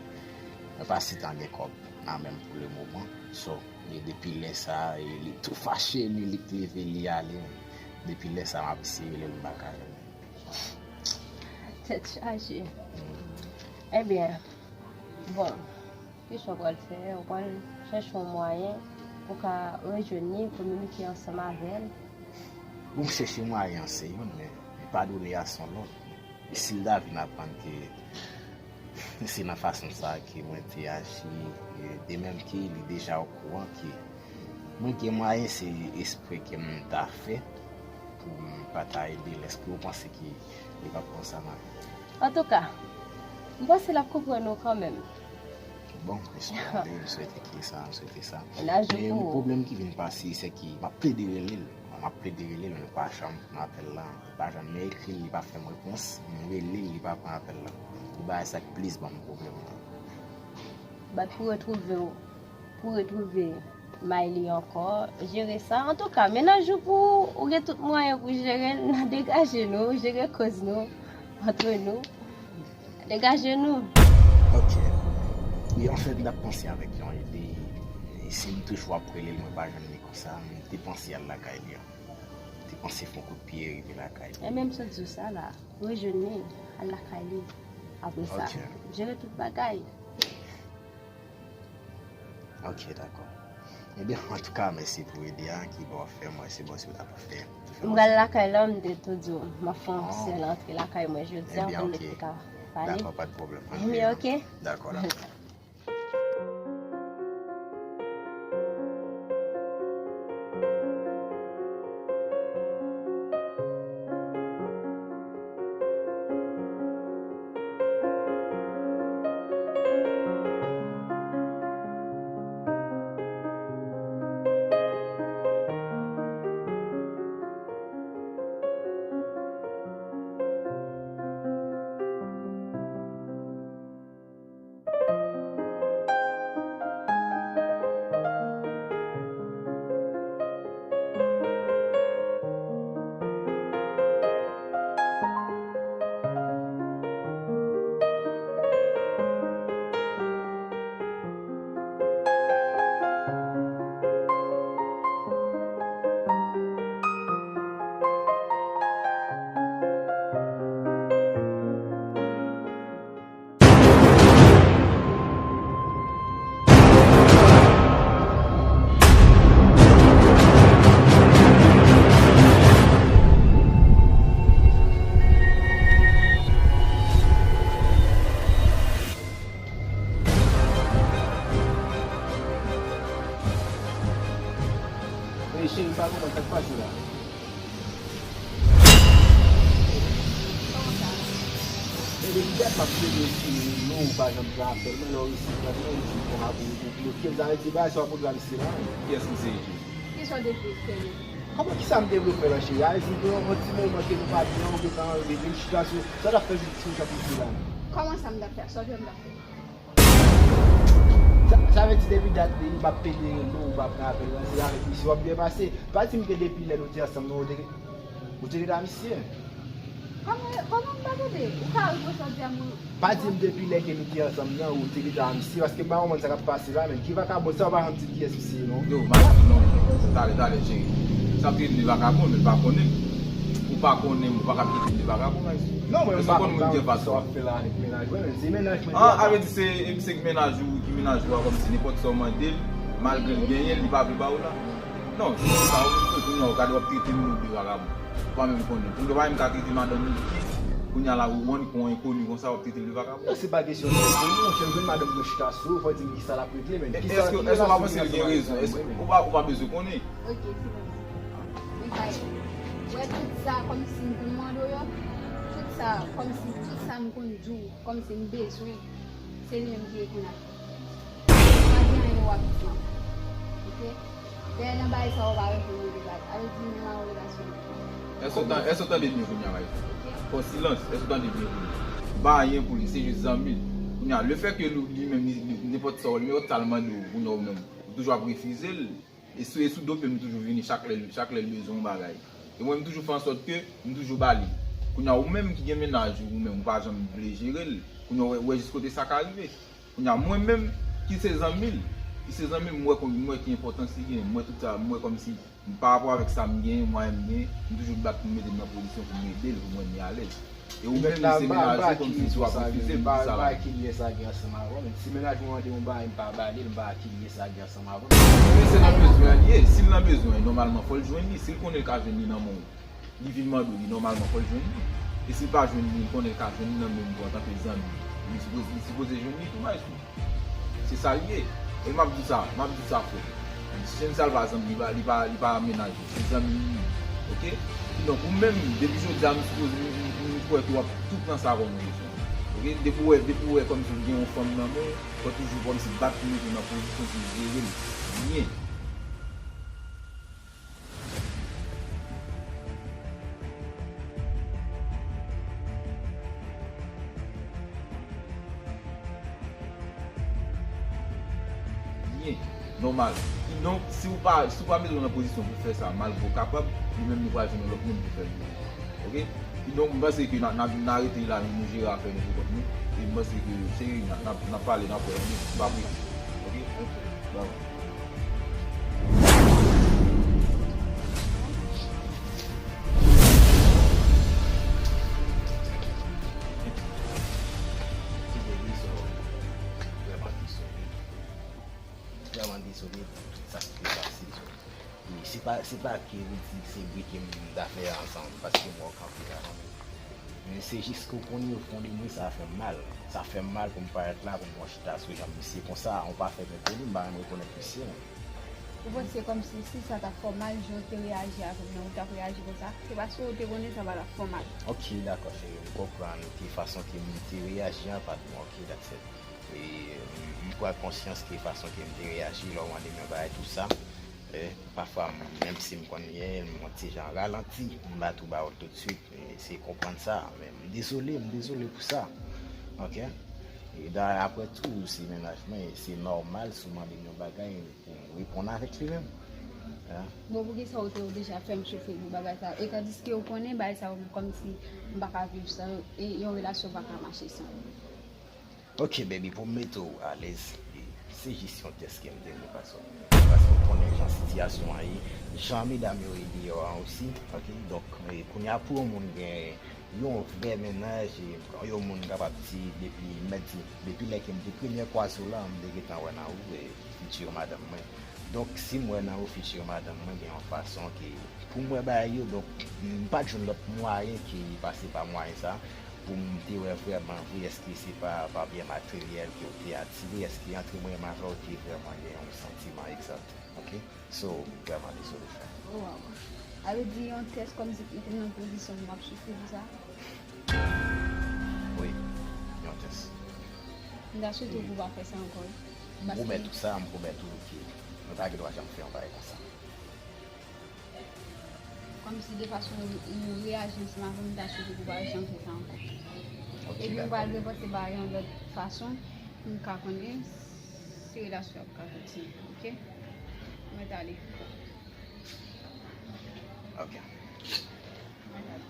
mwen pa sitan gen kòb nan men m pou le moman. So, e depi lè sa, e li tou fache, li, li leve, li ale. Depi lè sa, m ap eseye rele l, m pa ka jwenn li. Tèt chaje. Ebyen, bon, kisa w pral fè? Ou pral chèche yon mwayen pou ka rejwenn li, kominike ansanm avè l? Bon, m chèche mwayen an, se youn, men padone a se yon lòt. E si l ta vin aprann ke se nan fason sa a ke mwen te aji, e de menm ke li deja okouran ke mwen gen mwayen, se espre ke m ta fè pou m pa ta ede l. Èske w panse ke li p ap konsa mal? Antouka, m panse l ap konprann ou kanmenm. Bon, esperan, m swete ke sa, m swete sa. Mennaj ou. Men pou ou, pwoblèm ki vin pase, se ke m ap plede rele l. M ap plede rele l, men li pa janm pran apèl la. Li pa janm, m ekri l, li pa fè m repons. M rele l, li pa pran apèl la. E bagay sa k plis ban m pwoblèm nan. Bat pou retwouve w, pou retwouve may li ankò, jere sa. Antouka, mennaj ou pou ou, ou gen tout mwayen pou jere l, n a degaje nou, jere kòz nou, antre nou. Degaje nou. Ok. Wi, anfèt, m t ap panse avèk yon ide. E si m toujou ap rele l, mwen pa jwenn li konsa, m te panse al lakay li an. M te panse fè yon kout pye rive lakay li. E menm sa di w sa la, rejwenn li, al lakay li. Apre sa, ok, jere tout bagay. Ok, dakò. Ebyen, antouka, mèsi pou ide a, ki bò w ap fè, mwen, se bon, si w t ap fè. M pral lakay la, m te tou di w, m ap fè yon sèl antre lakay mwen jodi a, pou m te ka pale. Dakò, pa t pwoblèm. Ebyen, ok. Dakò, dakò. Ey, cheri, m pa konprann sa k pase la. Kòman sa? E depi dat m ap plede eseye rele w, ou pa janm pran apèl mwen, lè w resi pran mwen, ou di m konn ap ou bloke m, sa vle di bagay sa w ap regle a misye la. Kiyès misye ye? Kiyès w te vle fè menm? Kòman, kisa m te vle fè la, cheri? A vle di, gen yon ti moman ke nou pa byen, ou gentan rele m, chita sou, sa w t ap fè sou, sou jan pou di la menm? Kòman sa m t ap fè? Sa w di m t ap fè? Sa, sa vle di depi dat li, m ap plede rele w, ou pa pran apèl mwen, se avèk misye w ap byen pase. Pa di m ke depi lè nou te ansanm nan, ou te, ou te rete a misye. Kòman, kòman m pa tande? Ou ka reprann sa w di a mwen? Pa di m depi lè ke nou te ansanm nan, ou te rete a misye, paske m pa konprann sa k ap pase la menm. Ki vakabon sa, ou pa janm di m kiyès misye ye non. Yo, m ap di non. Talè, talè, cheri. Sa ap trete m de vakabon, men l pa konnen m. Ou pa konnen m, ou pa ka trete m de vakabon, guys. Non, mwen m pa konn moun ki anfas ou. Sa w ap fè la avèk mennaj mwen, men se mennaj mwen. Ah, a vle di se, e, se mennaj ou, ki mennaj ou a, kòmsi nenpòt sa w mande l, malgre l genyen l, li pa vle ba ou la. Non, se sa ou, kounye a w gade w ap trete moun de vakabon. Ou pa menm konnen. Kounye a w pa menm ka trete madanm ou ki, kounye a la ou rann pou yon enkoni konsa, w ap trete l de vakabon. Non, se pa kesyon de enkoni, monchè, m jwenn madanm mwen chita sou ou, fò w di m kisa l ap regle, men. E, kisa, èske, èske w pa panse l gen rezon? Èske ou pa, ou pa bezwen konnen? Ok, silans. Men kay, ou wè tout sa kòmsi m konn mande w yo, tout sa, kòmsi tout sa m konn di w, kòmsi m bezwen, se li menm ki reponn ak. Pa gen anyen w ap di ankò. Ok? Lè nan bagay sa ou pa reponn mwen deja. Sa vle di nou nan yon relasyon. Èske w tan-, èske w tande byen kounye a, Maïka? Fè silans, èske w tande byen kounye a? M pa anyen pou li, se jis zanmi l. Kounye a, lefètke li, li menm, li, li, nenpòt sa w, nenpòt sa l mande w, kounye a ou menm, ou toujou ap refize l. E sou, e sou do pye m, li toujou vini chak lè, chak lè l bezwen yon bagay. E mwen, m toujou fè ansòt ke m toujou ba li. Kounye a, ou menm ki gen mennaj ou, ou menm, ou pa janm vle jere l. Kounye a, ou wè, ou wè jis kote sa ka rive. Kounye a, mwen menm, ki se zanmi l, ki se zanmi l, m wè kon-, m wè ki enpòtans li gen, m wè tout sa, m wè kòmsi, m, pa rapò avèk sa m gen, mwayen m gen, m toujou bat pou m mete m nan pozisyon pou m ede l, pou mwen li alèz. E ou menm, li se mennaj ou, kòmsi si w ap refize m, pou sa la. M pa kilye sa gen ansanm avè w, men si mennaj mwen mande yon bagay, m pa ba li l, m pa kilye sa gen ansanm avè w. Men se nan bezwen an li ye. Si l nan bezwen, nòmalman, fò l jwenn li. Si l konnen l ka jwenn li nan men w, li vin mande w li, nòmalman, fò l jwenn li. E si l pa jwenn li, l konnen l ka jwenn li nan men w antanke zanmi. Li sipoze, li sipoze jwenn li tou, maestro. Se sa l ye. E m ap di w sa, m ap di w sa fò. Chenn sa l pa zanmi, li pa, li pa, li pa mennaj ou. Se zanmi li ye. Oke? Kidonk, ou menm, depi jodi a, m sipoze, m, m, m kwè ke w ap tout pran sa kòm yon leson. Oke? Depi w wè, depi w wè kòmsi w gen yon fanm nan men w, fò toujou kòmsi bat pou mete w nan pozisyon pou jere l byen. Byen, nòmal. Kidonk, si w pa, si w pa mete w nan pozisyon pou fè sa, malgre w kapab, li menm li pral jwenn yon lòt moun pou fè l pou ou. Oke? Kidonk, m panse ke n a, n a, n a rete la, nou, nou jere afè nou pou kont nou. E m panse ke, cheri, n a, n a, n a pale, n a pale, n a pale, n a pale. Oke? Oke. Bye. Vrèman dezole. Vrèman dezole pou tout sa ki te pase. E se pa, se pa ke ou di se vre ke m t ap fè ansanm, paske m wè w kanpe la, non. Men se jis ke w konnen o fon de mwen, sa fè m mal. Sa fè m mal pou m parèt la, pou m pran chita sou janm misye konsa. Ou pa fè m rekonèt, m pa menm rekonèt misye, non. Ou panse kòmsi si sa t ap fè w mal, jan w te reyaji avè m nan, ou t ap reyaji konsa? Se paske w te konnen sa pa t ap fè w mal. Ok, dakò, cheri, m konprann ke fason ke m te reyaji an pa t bon. Ok, that's it. E, m, m pran konsyans ke fason ke m te reyaji lè w mande m yon bagay, tou sa, e, pafwa, m, menm si m konn byen, m yon ti jan ralanti, m pa tou ba w l toutswit, e, se konprann sa, men m dezole, m dezole pou sa, ok? E da-, apre tou, se mennaj mwen, e se nòmal si w mande m yon bagay pou m reponn avèk li menm. Bon, poukisa w te deja fè m soufri pou bagay sa? E tandiske w konnen bagay sa yo kòmsi m pa ka viv san yo, e yon relasyon pa ka mache san yo. Ok, baby, pou m mete w alèz, e, se jis yon tès ke m te vle pase w. Paske w konnen jan sitiyasyon an ye, jan medam yo ye deyò an osi, ok? Donk, e, kounye a pou yon moun gen yon vrè mennaj, e, yon moun kapab di depi mèt di, depi lè ke m te premye kwaze w la, m te gentan wè nan ou, e, fiti madanm mwen. Donk, si m wè nan ou fiti madanm mwen, gen yon fason ke pou m wè bagay yo, donk, m pa t jwenn lòt mwayen ke pase pa mwayen sa. Pou m te wè vrèman vre, èske se pa, pa byen materyèl ke w te atire, èske antre mwen menm avè w te vrèman gen yon santiman egzakte, ok? So, m vrèman dezole, frè. Oh, wow. Sa vle di yon tès kòmsi ki te nan pozisyon pou m ap soufri pou sa? Wi, yon tès. M ta swete w pou w pa fè sa ankò, wi. M pwomèt ou sa, m pwomèt ou ke mwen pa gen dwa janm fè yon bagay konsa. Kòmsi de fason ou, ou reyaji ansanm avè m, m ta swete pou w pa janm fè sa ankò. Ok, dakò. Epi m pral repanse bagay yo yon lòt fason pou m ka konnen si relasyon an ap ka kontinye, ok? Mwen t ale. Ok. Mwen t ale.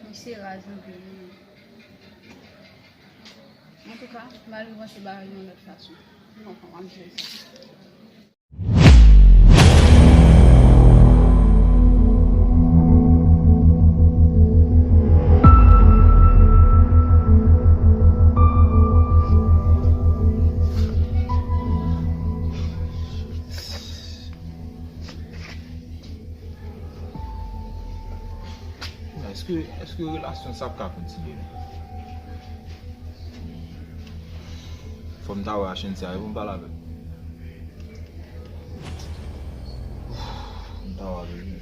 Misye raz anpil, wi. Antouka, m al repanse bagay yo yon lòt fason. M konprann, m ap jere sa. Èske, èske relasyon sa ap ka kontinye menm? Fò m ta wè Ashanti a, e pou m pale avè l. Fò m ta wè avè l menm.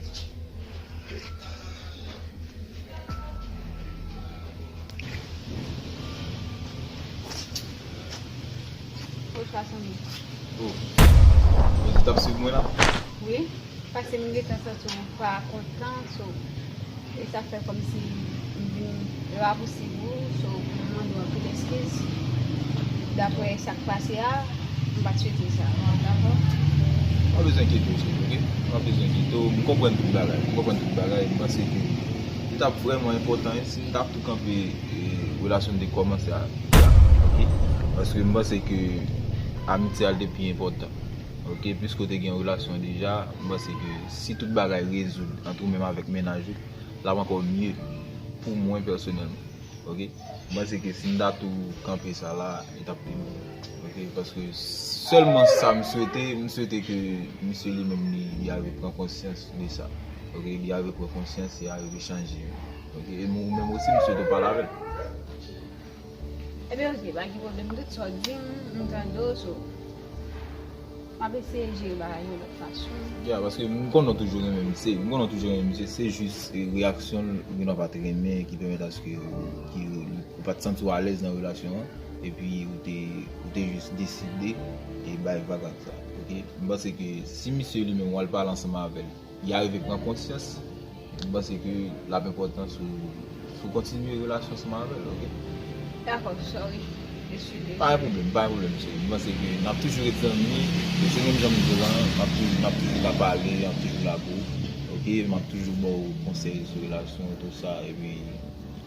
Sanble. Oh. Ou t ap swiv mwen la? Wi, paske m gentan santi w pa kontan, so, e sa fè kòmsi m vin rapousib ou, so, m mande w anpil eskiz. Daprè sa k pase a, m pa t swete sa, dakò? Pa bezwen enkyete w, cheri, oke? Pa bezwen enkyete w, m konprann tout bagay, m konprann tout bagay, m panse ke li t ap vrèman enpòtan si n t ap tou kanpe e, relasyon n te kòmanse a, oke? Paske m panse ke amitye a l te pi enpòtan, oke? Piske w te gen yon relasyon deja, m panse ke si tout bagay rezoud ant ou menm avèk mennaj ou, l ap ankò mye pou mwen pèsonèlman, oke? M panse ke si n ta tou kanpe sa la, li t ap pi bon, oke? Paske sèlman sa m swete, m swete ke misye li menm li, li arive pran konsyans de sa, oke? Li arive pran konsyans, li arive chanje, oke? E ou menm osi, m swete w pale avè l. Ebyen, oke, pa gen pwoblèm. Tout sa w di m, m tande w, so, m ap eseye jere bagay yo lòt fason. Ya, paske m konnen w toujou renmen misye. M konnen w toujou renmen misye. Se jis, e, reyaksyon l, ou gen dwa pa t renmen, ki pèmèt aske ou, ki, ou pa t santi w alèz nan relasyon an. Epi ou te, ou te jis deside e bay vag ak sa. Oke? M panse ke si misye li menm, w al pale ansanm avè l, li arive pran konsyans, m panse ke l ap enpòtan si w, si w kontinye relasyon ansanm avè l, oke? Dakò, sorry. Eskize. Pa gen pwoblèm, pa gen pwoblèm, cheri. M panse ke n ap toujou ret zanmi, e se menm jan m di w la, n ap toujou, n ap toujou ka pale, n ap toujou la pou ou, oke? M ap toujou ba w konsèy sou relasyon, tout sa, epi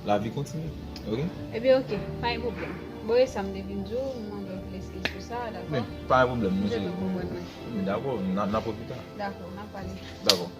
lavi kontinye, oke? Ebyen, oke, pa gen pwoblèm. Bon, e sa m te vin di w, m mande w anpil eskiz pou sa, dakò? Men, pa gen pwoblèm, non, Mwen cheri. te konprann mwen. Men dakò, n a, n a pwofite. Dakò, n ap pale. Dakò. Bon.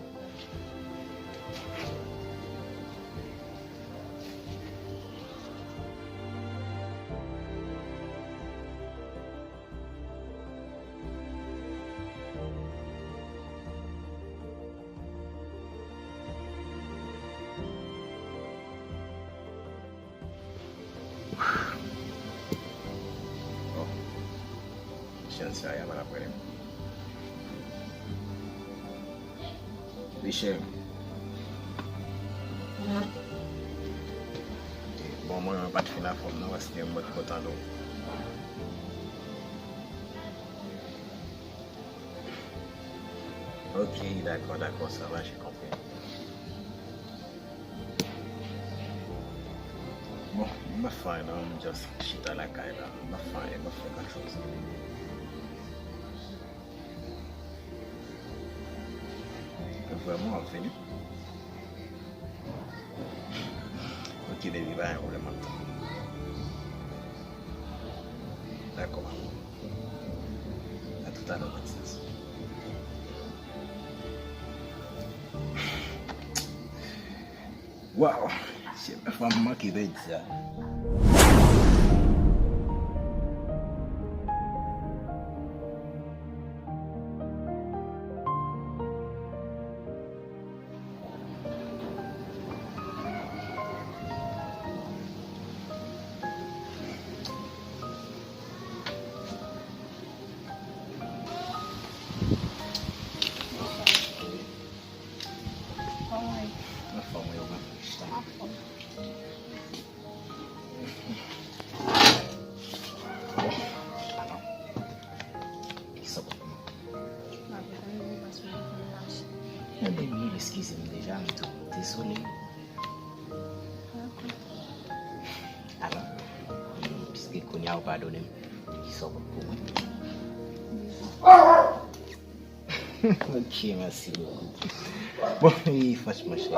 Chèn sa a pa t ap rele m. Wi, cheri. Bon, mwen pa t fin anfòm non, paske mwen t kontan nou. Ok, dakò, dakò, sa va, j'ai compris. Bon, m pa fè anyen non, m just chita lakay la. M pa fè anyen, m pa fè gran choz. Vrèman, w ap vini? Ok, baby, pa gen pwoblèm, m ap tann. Dakò, maman. A toutalè, princess. Waw! Se pa fwa m manke pèdi sa. Anfòm, wi, ou menm? Chita. Bon, alò. Kisa w ap fè? Ebyen, eskize m deja, m tou dezole. Alò, piske kounye a ou padone m, kisa w ap pou mwen? Ok, mèsi bokou. Bon, wi, franchman, cheri,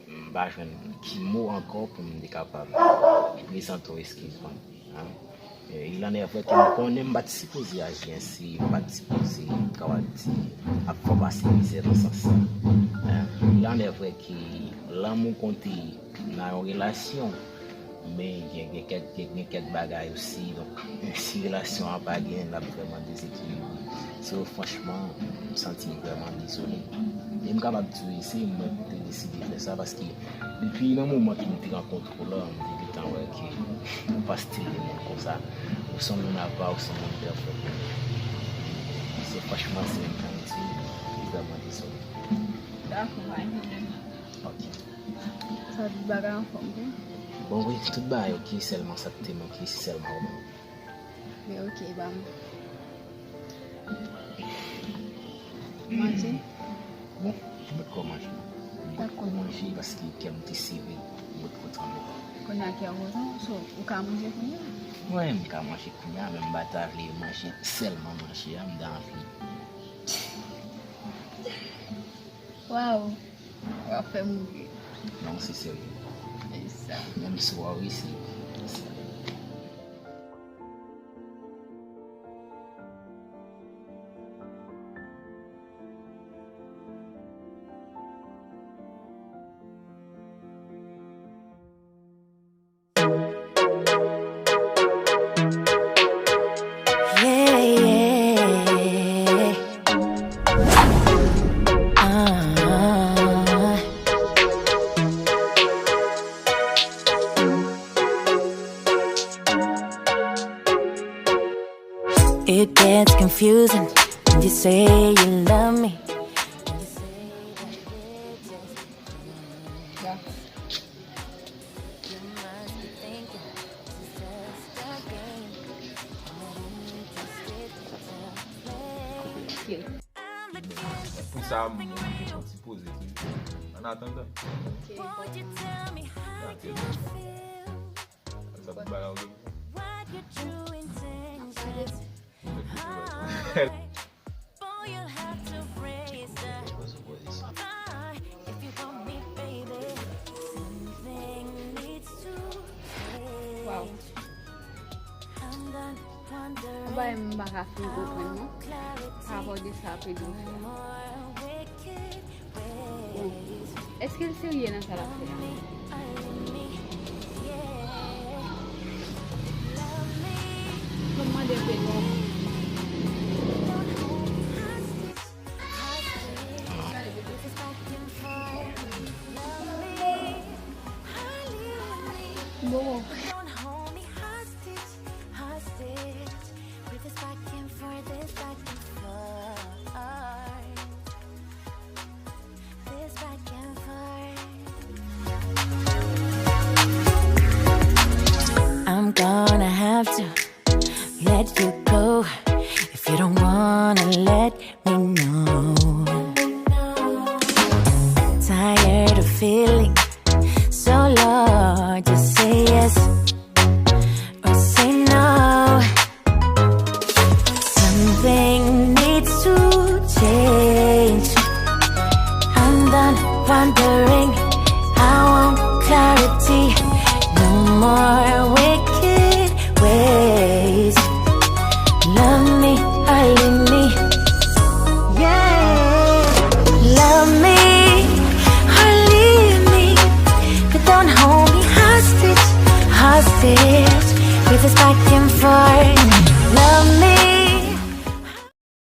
m pa jwenn ki mo ankò pou m te kapab prezante w eskiz mwen. Hein? Eh, il en est vrai ke m konnen m pa t sipoze aji ensi, m pa t sipoze, kòman di, ap fè w pase mizè nan sans sa. Hein? Il en est vrai ke lanmou konte nan yon relasyon, men gen, gen kèk, gen, gen kèk bagay osi, donk, si relasyon an pa gen, l ap vrèman dezekilibre. So, franchman, m santi m vrèman dezole. E m kapab di w, se mwen ki te deside fè sa, paske depi nan moman ke m te rankontre w la, m te gentan wè ke ou pa stil de moun konsa. Ou se yon moun apa, ou se yon moun pèfè. Se franchman, se menm jan m di, m vrèman dezole. Dakò, pa gen pwoblèm. Ok. Sa tout bagay anfòm, wi? Bon, wi, tout bagay ok, sèlman sa k te manke, se sèlman ou menm. Ok, ba m manje. Bon, m pot ko manje non. M pot ko manje paske kè m te sere, m pot ko tann. Kounye a kè w kontan, so, ou ka manje kounye a? Wi, m ka manje kounye a, men m pa ta vle manje, sèlman manje a, m ta anvi. Waw, w ap fè m ri. Non, se serye. E sa. Menm si w a resi. Yeah, yeah. Uh. It gets confusing when you say you love me. Pou sa, m, m, m ti poze tou. An atandan. Ok, bon. Sa pou bay la, wi. Waw. Yon bagay m pa ka fin konprann non. Pa rapò de sa Pedro fè a. Bon, èske l serye nan sa l ap fè a? Fò m mande Pedro. Bon.